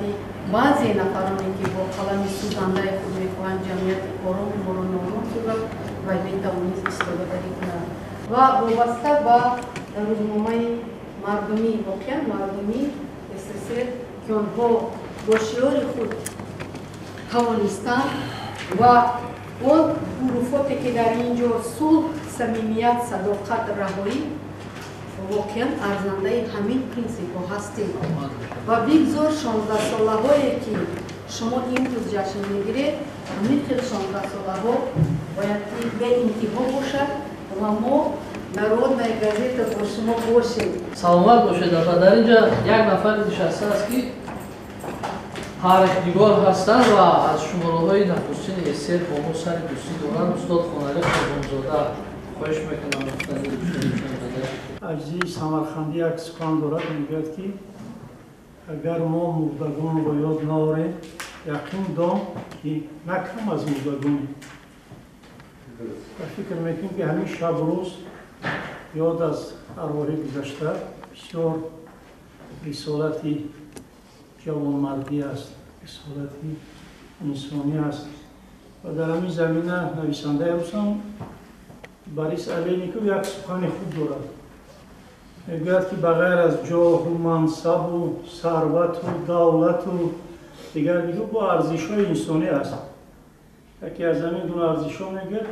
بعضی نفرانی که با قلم سوزنده خود میخواهند جمعیت آرام ما را نارام سازند و میتوانست استفاده کند. و وابسته به روزنامه مردمی، واقعا مردمی SSR که آنها با شعار خود توانستند و آن حروفاتی که در اینجا صلح، صمیمیت، صداقت، رهایی واقعا ارزنده همین پرینسیپ ها هستیم. و بگذار 16 ساله هایی که شما امروز جشن میگیرید، همین خیل 16 ساله ها باید به انتها باشد و ما Народная газета با شما باشیم. سلامت باشید. و در اینجا یک نفر نشسته است که تاریخ‌نگار هستند و از شماره‌های نخستین SSR با ما سر دوستی دارند. استاد خانعلی قربانزاده، خواهش میکنم گفتنی دوستان. عزیز سمرقندی یک سخن دارد، میگوید که Агар мо мурдагонро ёд наорем, яқин дон, ки на кам аз мурдагонем. Ва фикр мекунем, ки ҳамин шабу рӯз ёд аз арвоҳи гузашта бисёр рисолати ҷавонмардӣ аст, рисолати инсонӣ аст. Ва дар ҳамин замина нависандаи русам Борис Олейников як сухани хуб дорад. Мегӯяд, ки ба ғайр аз ҷоҳу мансабу сарвату давлату дигар дигар бо арзишҳои инсонӣ аст. Яке аз ҳамин гуна арзишҳо, мегӯяд,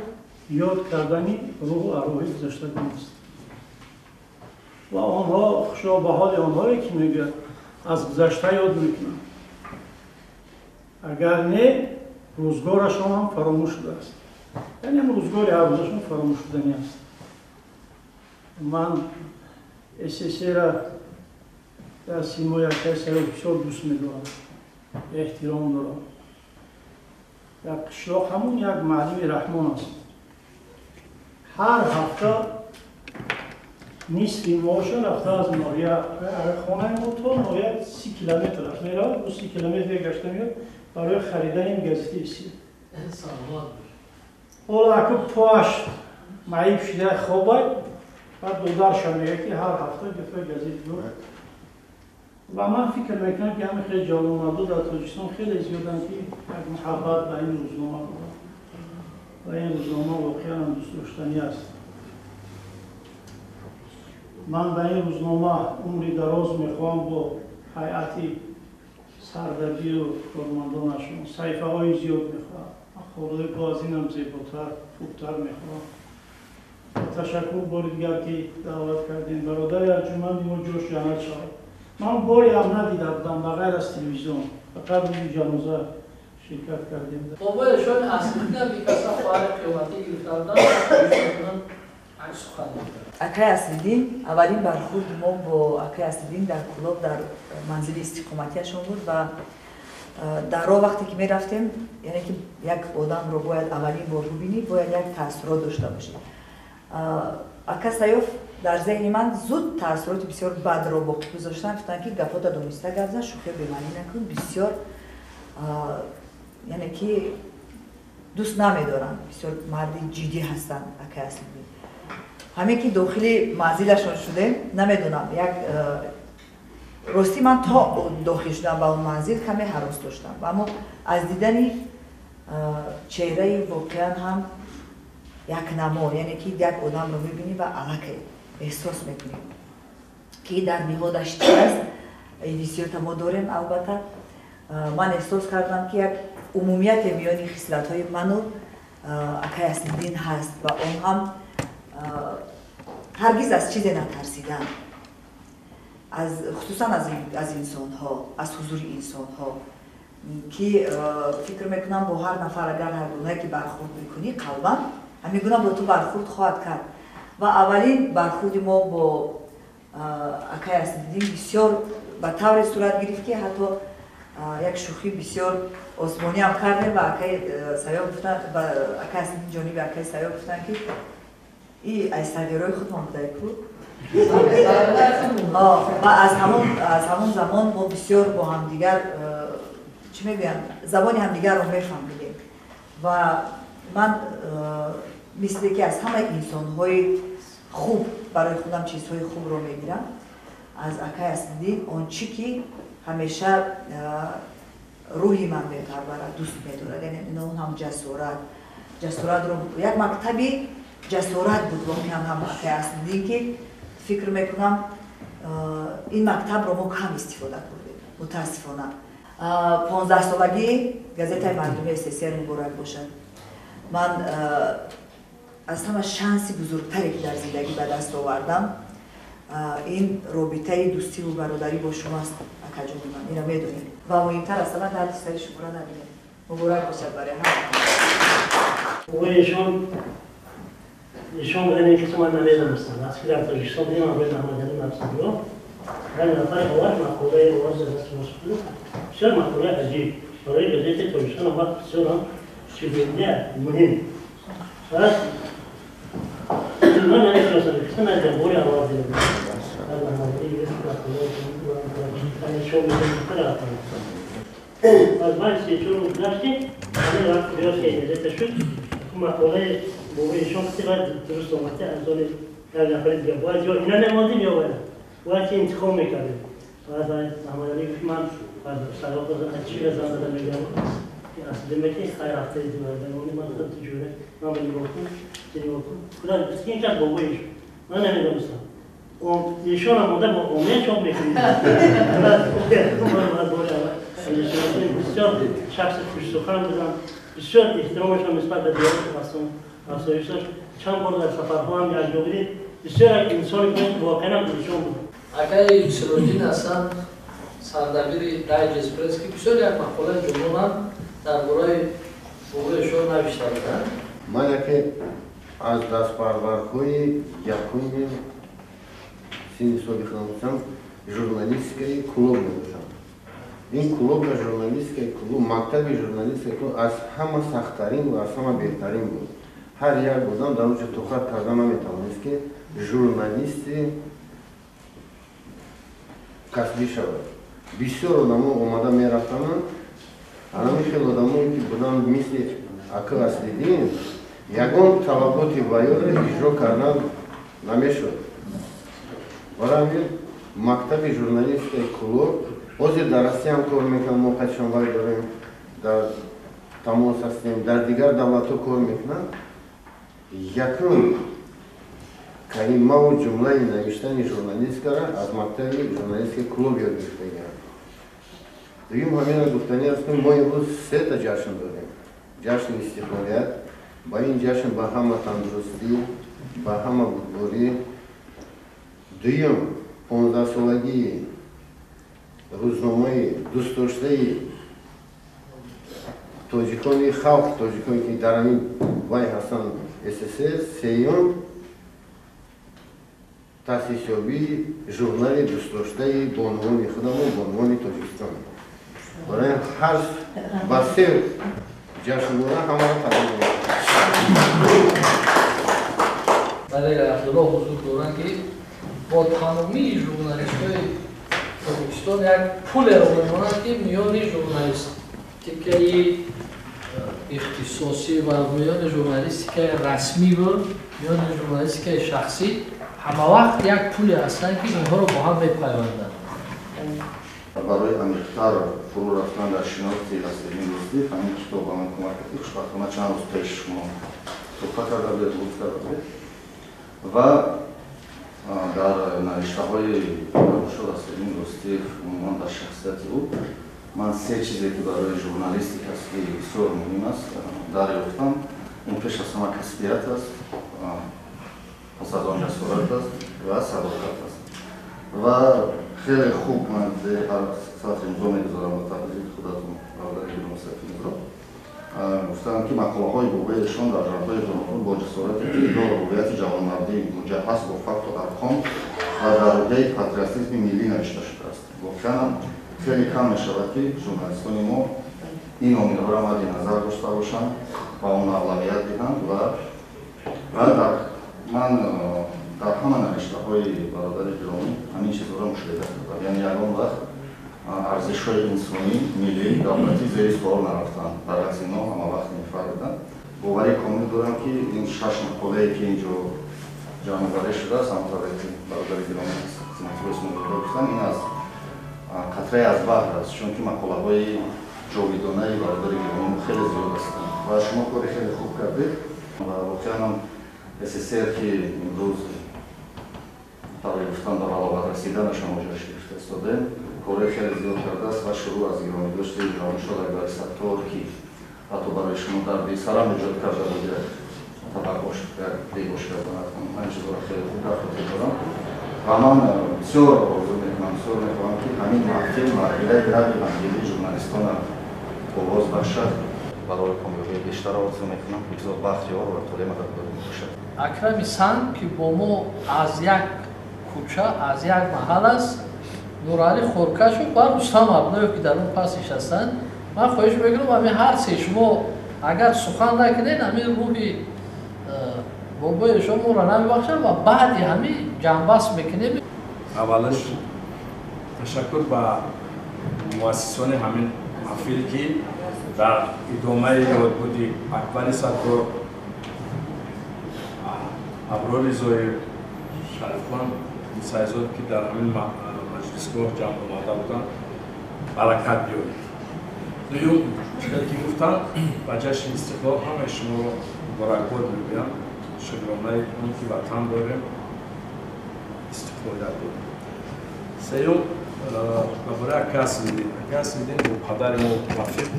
ёд кардани рӯҳу арвоҳи гузаштагон аст. Ва онҳо хушо ба ҳоли онҳое, ки, мегӯяд, аз гузашта ёд мекунанд. Агар не, рӯзгорашон ҳам фаромӯш шудааст. Яъне ҳам рӯзгори ҳаррӯзашон фаромӯш шуданӣ аст. Ман СССР-ра дар симои акаи Саёф бисёр дӯст медорам, эҳтиром дорам. Дар қишлоқ ҳамон як муаллими Раҳмон аст. Ҳар ҳафта нисфи маоша рафта аз ноҳия, хонаи мо то ноҳия 30 километр аст, меравад, бо 30 километр гашта меяд барои харидани газетаи СССР. Ҳоло аку поаш маиб шида хобай, баъд додарша мегӯяд, ки ҳар ҳафта гирифта газет бур. Ва ман фикр мекунам, ки ҳамин хеле ҷавонмардо дар Тоҷикистон хеле зиёданд, ки як муҳаббат ба ин рӯзнома доранд ва ин рӯзнома воқеан ҳам дӯстдоштанӣ аст. Ман ба ин рӯзнома умри дароз мехоҳам бо ҳайати сардабиру кормандонашон, саҳифаҳои зиёд мехоҳам, мақолаҳои бо аз инам зеботар, хубтар мехоҳам. Ташаккур бори дигар, ки даъват кардем. Бародари арҷуманди мо ҷош ҷаннат шавад. Ман боре ҳам надида будам ба ғайр аз телевизион, фақат рӯзи ҷаноза ширкат кардем. Бобои эшон Аслиддин бикаса хоҳари қиёматӣ гирифта буданд. Сухан. Акай Аслиддин, аввалин бархурди мо бо акай Аслиддин дар Кӯлоб, дар манзили истиқоматиашон буд. Ва дар роҳ вақте ки мерафтем, яъне ки як одамро бояд аввалин бор бубинӣ, бояд як таассурот дошта бошӣ. Ака Саёф дар зеҳни ман зуд таассуроти бисёр бадро боқӣ гузоштан. Гуфтанд, ки гапота дониста гап зан, шӯхиё бемаънӣ накун. Бисёр, яъне ки дӯст намедоранд, бисёр марди ҷиддӣ ҳастанд акай Аслиддин. Ҳамин ки дохили манзилашон шудем, намедонам, як ростӣ ман то дохил шудам ба он манзил каме ҳарос доштам, аммо аз дидани чеҳраи воқеан ҳам якнамо, яъне ки як одамро мебинӣ ва аллакай эҳсос мекунӣ, ки дар ниҳодаш чи аст. Ин ҳиссиёта мо дорем албатта. Ман эҳсос кардам, ки як умумияте миёни хислатҳои ману акай Аслиддин ҳаст ва он ҳам ҳаргиз аз чизе натарсидан, аз хусусан аз инсонҳо, аз ҳузури инсонҳо, ки фикр мекунам, бо ҳар нафар агар ҳар гунае ки бархурд мекунӣ, қалбан ҳамин гуна бо ту бархурд хоҳад кард. Ва аввалин бархурди мо бо акай Аслиддин бисёр ба тавре сурат гирифт, ки ҳатто як шӯхӣ бисёр осмониам кардем ва акай Саёф гуфтанд, акай Аслиддин ҷониби акай Саёф гуфтанд, ки и аз сағирои худмон будай ку. Ва аз ҳамон замон мо бисёр бо ҳамдигар, чӣ мегӯянд, забони ҳамдигарро мефаҳмидем. Ва ман мисле ки аз ҳамаи инсонҳои хуб барои худам чизҳои хубро мегирам, аз акай Аслиддин он чӣ ки ҳамеша рӯҳи ман мепарварад, дӯст медорад, яъне он ҳам ҷасорат, ҷасоратро, як мактаби ҷасорат буд воқеан ҳам акай Аслиддин, ки фикр мекунам, ин мактабро мо кам истифода бурдем, мутаассифона. 15-солагии газетаи мардуми СССР муборак бошад. Ман аз ҳама шанси бузургтаре, ки дар зиндагӣ ба даст овардам, ин робитаи дӯстиву бародарӣ бо шумо аст, акаҷони ман, инро медонед. Ва муҳимтар аз ҳама, дарди сари шуморо набинем. Муборак бошад барои ҳама. Эшон нишон будани киси ман намедонистам. Аз ки дар Тоҷикистон будем, ҳамроҳи Маҳмадали Мақсудиё як нафари овард мақолаи овози дасти, бисёр мақолаи аҷиб барои газетаи Тоҷикистон, он вақт бисёр ҳам чизия муҳим. Баъд ман намешиносам, киса надидам, бори аввал дидам. Баъд Маҳмадали мегирифт мақола аз баъди 3-4 рӯз гузаштем, ҳамин вақт биёд ки газета шуд, мақолаи бобои эшон қисти бояд дуруст омада аз они як нафари дига бояд ё ина мемондем ё бояд ки интихоб мекардем. Баъд Аҳмадалӣ гуфт ман Саёф аз чӣ зан зада мегӯям аслиме ки хайр ҳафтаи димардамони ман худ ҷуре ман ба нигоҳ кун нигоҳ кун худо гуфт ки ин кас бобои эшон ман намедонистам эшонам монда бо омия чоп мекунед. Бисёр шахси хушсухан будам, бисёр эҳтиромашон нисбат ба диёр афзоиш дошт. Чанд бор дар сафарҳо ҳам якҷо будем. Бисёр як инсоне будем ки воқеан ҳам инсон буд. Акаи Сироҷиддин ҳастанд сардабири Дайджест Пресс ки бисёр як мақолаи ҷолибам дар бораи бобои эшон навишта буданд. Ман яке аз дастпарвардҳои якуми синни соли худам будам, журналистикаи клуб мебошам. Ин клуб журналистикаи клуб, мактаби журналистикаи клуб аз ҳама сахттарин ва аз ҳама беҳтарин буд. Ҳар як одам дар онҷо тоқат карда наметавонист ки журналисти касбӣ шавад. Бисёр одамо омада мерафтанд, ҳамин хел одамое ки буданд мисли ака Аслиддин, ягон талаботи ваёро иҷро кардан намешуд. Барои ҳамин мактаби журналистикаи клуб ҳозир дар Россия ҳам кор мекунанд, мо қадшон вай дорем, дар тамос ҳастем, дар дигар давлатҳо кор мекунанд. Якум калимаву ҷумлаи навиштани журналисткара аз мактаби журналистикаи клуб ёд гирифтагианд. Дуюм ҳамина гуфтанӣ аст, ки мо имрӯз сета ҷашн дорем. Ҷашни истиқлолият, ба ин ҷашн ба ҳама тандурустӣ, ба ҳама бурдборӣ. Дуюм 15-солагии рӯзномаи дӯстдоштаи тоҷикони халқи тоҷиконе ки дар ҳамин вай ҳастанд СССР. Сеюм таъсисёбии журнали дӯстдоштаи бонувони худамон, бонувони Тоҷикистон. Барои ҳар ба се ҷашнвора ҳамаро табрик мекунам. Бале, Абдулло ҳузур доранд ки бо тамомии журналистҳои Тоҷикистон як пулеро мемонад ки миёни журналистикаи ихтисосӣ ва миёни журналистикаи расмӣ ва миёни журналистикаи шахсӣ ҳамавақт як пуле ҳастанд ки инҳоро бо ҳам мепайванданд. Барои амиқтар фурӯ рафтан дар шинохти Аслиддин Дӯстиев ҳамин китоб ба ман кӯмак кард. Хушбахтона чанд рӯз пеш шумо туҳфа карда будед, лутф карда будед ва дар навиштаҳои устод Аслиддин Дӯстиев, умуман дар шахсияти ӯ ман се чизе ки барои журналисти касбӣ бисёр муҳим аст дарёфтам. Ин пеш аз ҳама касбият аст, пас аз он ҷасорат аст ва садоқат аст. Ва хеле хуб ман ҳар сатр имзо мегузорам ба таҳрири худатон, бародари гиромӣ Сафинро. Гуфтам ки мақолаҳои бобои эшон дар жанрҳои гуногун бо ҷасорати дилдор, рӯҳияти ҷавонмардӣ, муҷаҳҳаз бо факту арқом ва дар рӯҳияи патриотизми миллӣ навишта шудааст. Воқеан хеле кам мешавад ки журналистони мо ин омилҳоро мадди назар дошта бошанд ва он авлавият диҳанд ва ман дар ҳама навиштаҳои бародари гиромӣ ҳамин чизҳоро мушоҳида кардам. Яъне ягон вақт арзишҳои инсонӣ, миллӣ, давлатӣ зери суол нарафтанд. Баръакс инҳо ҳама вақт инфар буданд. Боварӣ комил дорам ки ин 6 мақолае ки инҷо ҷамъоварӣ шудааст, ҳамонтавре ки бародари гиромӣ Синатулло Исмоилов гуфтанд, ин аз қатрае аз баҳр аст, чунки мақолаҳои ҷовидонаи бародари гиромӣ хеле зиёд ҳастанд ва шумо кори хеле хуб кардед ва воқеан СССР ки имрӯз тавре гуфтан ба балоғат расиданашон ҷашн гирифта истодаем, кори хеле зиёд кардааст ва шурӯъ аз гиромидошти Ҷавоншод Акбари Саттор ки ҳатто барои шумо дарди сарам эҷод карда буд, як табақош, як бегош карданатон. Ман чизҳоро хеле хуб дар хотир дорам ва ман бисёр орзу мекунам, бисёр мехоҳам ки ҳамин маҳфил марҳилаи нави ҳамдилии журналистонро оғоз бахшад. Барои комёбии бештар орзу мекунам, бигзор бахт ёр ва толеъ мададгор бошад. Акрами Санг ки бо мо аз як кӯча, аз як маҳал аст, Нуралӣ Хоркашов ва Рустам Абноев ки дар он пас нишастанд, ман хоҳиш мекунам ҳамин ҳар се шумо агар сухан накунед, ҳамин рӯҳи бобои шумо моро намебахшад ва баъди ҳамин ҷамъбаст мекунем. Аввалаш Ташаккур ба муассисони ҳамин маҳфил, ки дар идомаи ёдбуди Акбари Саттор, Аброри Зоир, Шарифхон Мусайзод, ки дар ҳамин маҷлисгоҳ ҷамъ омада буданд, баракат биёред. Дуюм, чизе ки гуфтам, ба ҷашни истиқлол ҳамаи шуморо муборакбод мегӯям. Шукронаи он ки ватан дорем, истиқлолият дорем. Сеюм, ба бораи ака Аслиддин. Ака Аслиддин бо падари мо рафиқ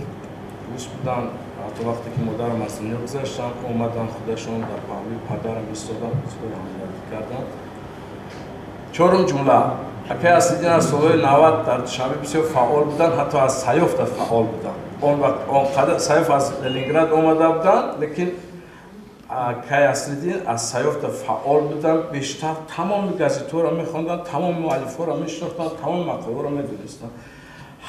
дӯст буданд. Ҳатто вақте ки модарам аз дунё гузаштанд, омаданд худашон дар паҳлӯи падарам истоданд, худро ҳамдардӣ карданд. Чорум ҷумла, акаи Аслиддин аз солҳои 90 дар Душанбе бисёр фаъол буданд, ҳатто аз Саёфта фаъол буданд. Он вақт он қадар Саёф аз Ленинград омада буданд, лекин акаи Аслиддин аз Саёфта фаъол буданд, бештар тамоми газетҳоро мехонданд, тамоми муаллифҳоро мешинохтанд, тамоми мақолаҳоро медонистанд.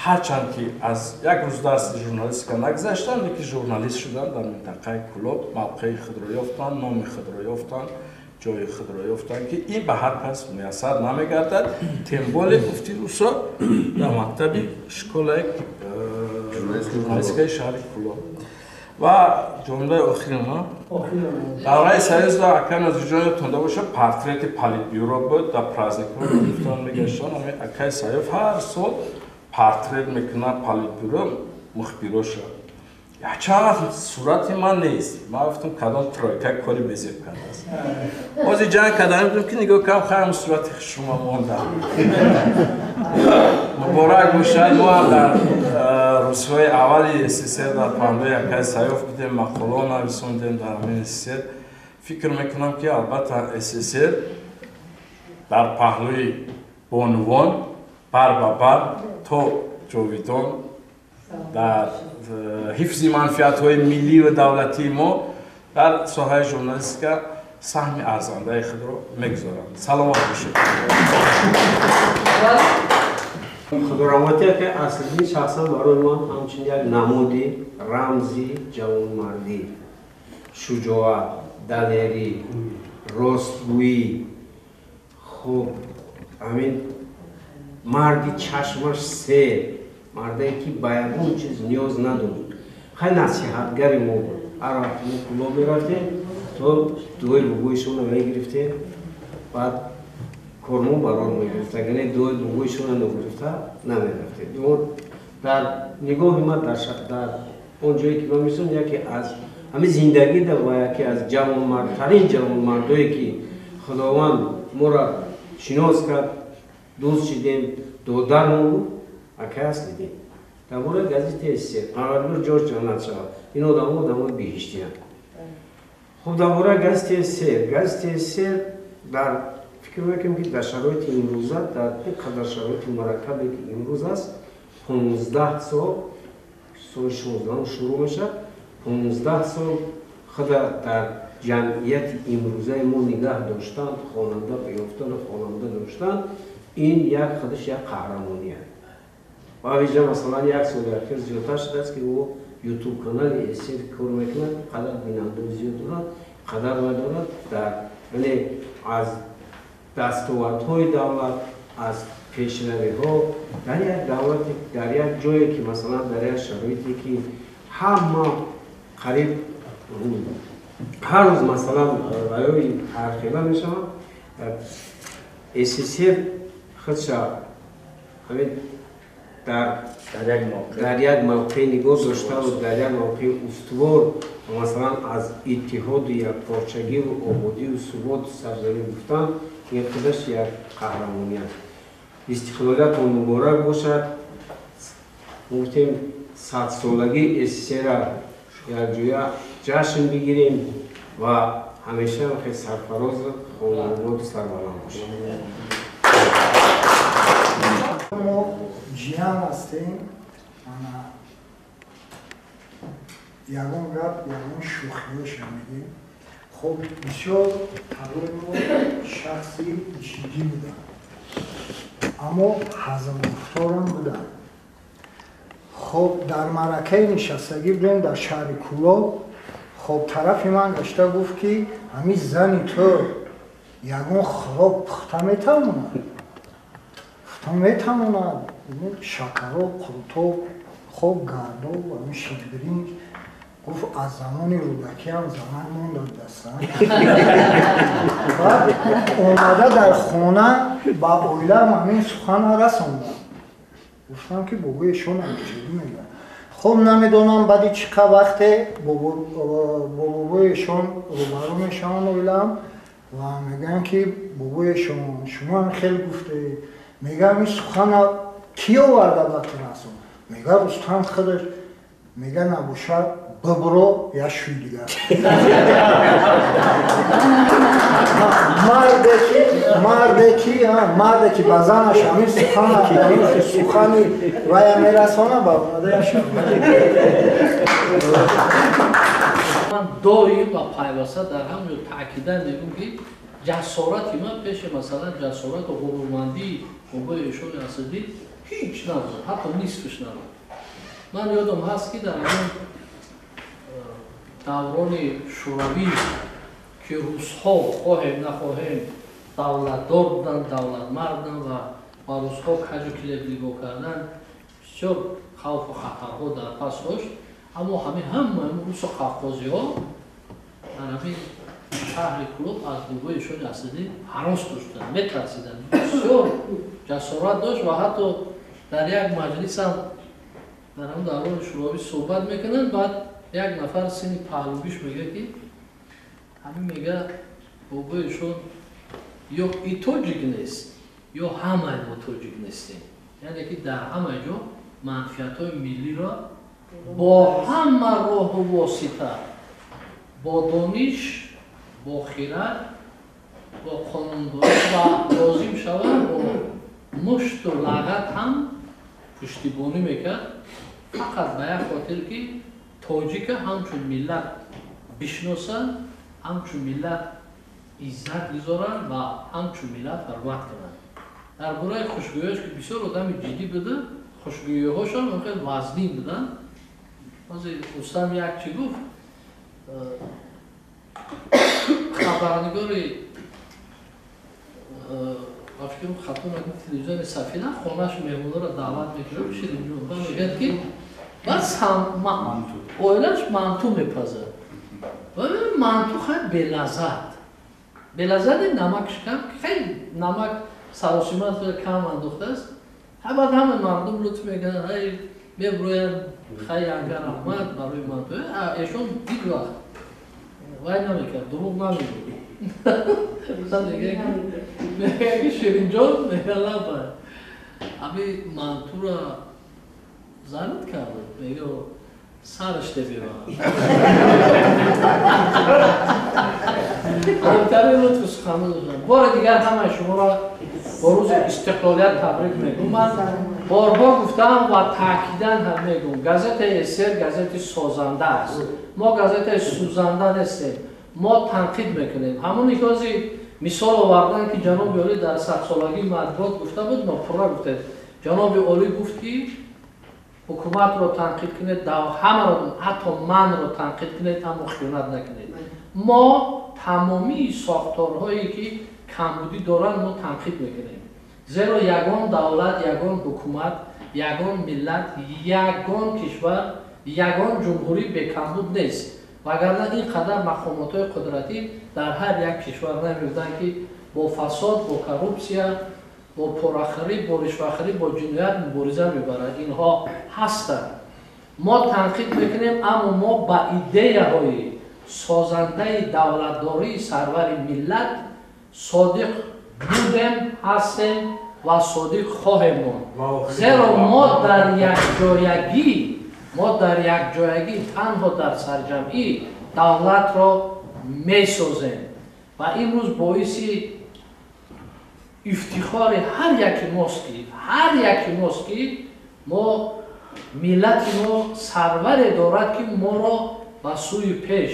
Ҳарчанд ки аз як рӯз дарси журналистика нагузаштанд, лекин журналист шуданд дар минтақаи Кӯлоб, мавқеи худро ёфтанд, номи худро ёфтанд, ҷои худро ёфтанд, ки ин ба ҳар кас муяссар намегардад. Тем более, гуфти русо, дар мактаби школаи журналистикаи шаҳри Кӯлоб. Ва ҷумлаи охирин, давраи Союзда ака Назирҷон ёдтонда бошад, портрети политбюро буд, дар праздникҳо гирифтан мегаштанд. Ҳамин акаи Саёф ҳар сол портрет мекунад политбюро мухбироша. Чанд вақт сурати ман нест. Ман гуфтам, кадом тройка кори безеб кардааст. Ҳозир ҷанг карданем, гуфтам ки нигоҳ кам, хайрам сурати шумо монда. Муборак бошад. Мо ҳам дар рӯзҳои аввали СССР дар паҳлӯи акаи Саёф будем, мақолаҳо нависондем дар ҳамин СССР. Фикр мекунам, ки албатта СССР дар паҳлӯи бонувон бар ба бар то ҷовидон дар ҳифзи манфиатҳои миллӣ ва давлатии мо дар соҳаи журналистика саҳми арзандаи худро мегузоранд. Саломат бошед. Худораҳматӣ акаи Аслиддин шахсан барои ман ҳамчун як намуди рамзи ҷавонмардӣ, шуҷоат, далерӣ, ростгӯӣ, хуб ҳамин марди чашмаш сер, мардае ки ба ягон чиз ниёз надошт. Хай насиҳатгари мо буд. Ҳар вақт мо Кӯлоб мерафтем, то дуои бобоишонро мегирифтем, баъд кормо барор мегирифт. Агар не дуои бобоишонро нагирифта намерафтем. Дар нигоҳи ман, дар он ҷое ки ман мешиносам, яке аз ҳамин зиндагида ва яке аз ҷавонмардтарин ҷавонмардое ки Худованд моро шинос кард, дӯст шидем, додармон буд, акаи Аслиддин. Дар бораи газетаи СССР, Парвардигор ҷош ҷаннат шавад, ин одамо одамои биҳиштиянд. Хуб, дар бораи газетаи СССР, газетаи СССР дар фикр мекунем, ки дар шароити имрӯза, дар ин қадар шароити мураккабе ки имрӯз аст, 15 сол, соли 16 шурӯъ мешавад, 15 сол худа дар ҷамъияти имрӯзаи мо нигаҳ доштан, хонанда ёфтану хонанда доштан, ин як худаш як қаҳрамонӣ аст. Ва вижа масалан як соли ахир зиёдтар шудааст, ки ӯ ютуб канали СССР кор мекунад, қадар бинандаи зиёд дорад, қадар вай дорад, дар яъне аз дастовардҳои давлат, аз пешравиҳо дар як давлате, дар як ҷое ки масалан дар як шароите ки ҳама қариб ҳар рӯз масалан раёи ҳархела мешаванд, СССР худша ҳамин дар як мавқеъ нигоҳ доштаву дар як мавқеи устувор, масалан аз иттиҳоду якпорчагиву ободию суботу сарзамин гуфтан, ин худаш як қаҳрамонӣ аст. Истиқлолиятон муборак бошад. Гуфтем садсолагии СССР-ра якҷоя ҷашн бигирем ва ҳамеша хел сарфароз, хонободу сарбаланд бошем. Мо ҷиян ҳастем. Ягон гап, ягон шӯхиҳо шунидем. Хоб, бисёр барои мо шахси ҷиддӣ буданд, аммо ҳазмгуфторам буданд. Хоб, дар маъракаи нишастагӣ будем дар шаҳри Кӯлоб. Хоб, тарафи ман гашта гуфт, ки ҳамин зани ту ягон хӯрок пухта метавонад? Гуфтам метавонад шакаро, қурутоб, хоб, гардо, ширбиринҷ. Гуфт аз замони Рӯдакиам заман монда дастам. Баъд омада дар хона ба оилаам ҳамин суханро расондам. Гуфтам ки бобои эшон ҳамчунин мегӯяд. Хоб намедонам баъди чӣ қадр вақте бо бобои эшон рӯбарӯ мешаванд оилаам ва мегӯянд ки бобои эшон шумо ҳам хеле гуфтед. Мегӯям ин суханро кӣ оварда ба ту расон? Мегӯяд Рустам худаш. Мегӯяд набошад бибро я шӯй дигар. Марде ки ба занаш ҳамин сухани вая мерасона, ба омада я шӯй. Ман доим ва пайваста дар ҳамин таъкидан мегӯм ки ҷасорати ман пеши масалан ҷасорату ғурурмандии бобои эшони Асриддин ҳеҷ набуд, ҳатто нисфиш набуд. Ман ёдам ҳаст ки дар ҳамон даврони шӯравӣ ки русҳо хоҳем нахоҳем давлатдор буданд, давлатмард буданд ва ба русҳо каҷу килеб нигоҳ кардан бисёр хавфу хатарҳо дар пас дошт. Аммо ҳамин ҳамаи русу қавқозиҳо дар ҳамин шаҳри Кӯлоб аз бобои эшони Асриддин ҳарос доштанд, метарсиданд. Бисёр ҷасорат дошт ва ҳатто дар як маҷлисам дар ҳамон даврони шӯравӣ суҳбат мекунанд. Баъд як нафар синни паҳлӯбиш мегӯяд ки ҳамин мегӯяд бобои эшон ё и тоҷик нест, ё ҳамаи мо тоҷик нестем. Яъне ки дар ҳама ҷо манфиатҳои миллиро бо ҳама роҳу восита, бо дониш, бо хирад, бо қонундорӣ ва лозим шавад бо мушту лағат ҳам пуштибонӣ мекард, фақат ба як хотир ки тоҷика ҳамчун миллат бишносанд, ҳамчун миллат иззат гузоранд ва ҳамчун миллат ҳурмат кунанд. Дар бораи хушгӯиҳош ки бисёр одами ҷиддӣ буда, хушгӯиҳошон хеле вазнин буданд. Ҳозир Рустам як чӣ гуфт, хабарнигори фикрам хато накунам телевизиони Сафина хонаш меҳмонро даъват мекунад, Ширинҷон, ва мегӯяд ки бас оилаш манту мепазад. Ва манту хеле белаззат. Белаззати намакш кам, хеле намак саросима кам андохтааст. Баъд ҳама мардум лутф мекунанд, ай меброянд, хай анга раҳмат барои манту. Эшон ҳеҷ вақт вай намекард, дурӯғ намегуфт. Мегӯяд ки Ширинҷон мегӯяд лаба ами мантура занат кард, мегӯяд сараш тебевад. Ҳамтари лутфу суханро доштам. Бори дигар ҳамаи шуморо бо рӯзи истиқлолият табрик мегӯм. Ман борҳо гуфтам ва таъкидан ҳам мегӯм, газетаи СССР газети созанда аст. Мо газетаи сӯзанда нестем, мо танқид мекунем. Ҳамон ҳози мисол овардан ки ҷаноби олӣ дар садсолагии матбуот гуфта буд, нопурра гуфтед. Ҷаноби олӣ гуфт ки ҳукуматро танқид кунед, ҳамаро, ҳатто манро танқид кунед, аммо хиёнат накунед. Мо тамомии сохторҳое ки камбудӣ доранд, мо танқид мекунем. Зеро ягон давлат, ягон ҳукумат, ягон миллат, ягон кишвар, ягон ҷумҳурӣ бекамбуд нест. Вагарна ин қадар мақомотҳои қудратӣ дар ҳар як кишвар намебуданд ки бо фасод, бо коррупсия, бо порахӯрӣ, бо ришвахӯрӣ, бо ҷиноят мубориза мебаранд. Инҳо ҳастанд. Мо танқид мекунем, аммо мо ба идеяҳои созандаи давлатдории сарвари миллат содиқ будем, ҳастем ва содиқ хоҳем монд. Зеро мо дар якҷоягӣ танҳо дар сарҷамъӣ давлатро месозем ва имрӯз боиси ифтихори ҳар яки мост ки мо миллати мо сарваре дорад ки моро ба сӯи пеш,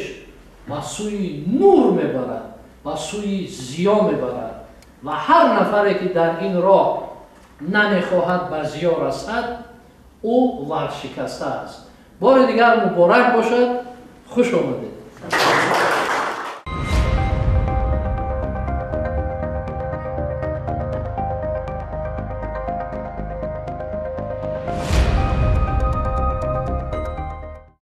ба сӯи нур мебарад, ба сӯи зиё мебарад ва ҳар нафаре ки дар ин роҳ намехоҳад ба зиё расад, ӯ варшикаста аст. Бори дигар муборак бошад, хуш омадед.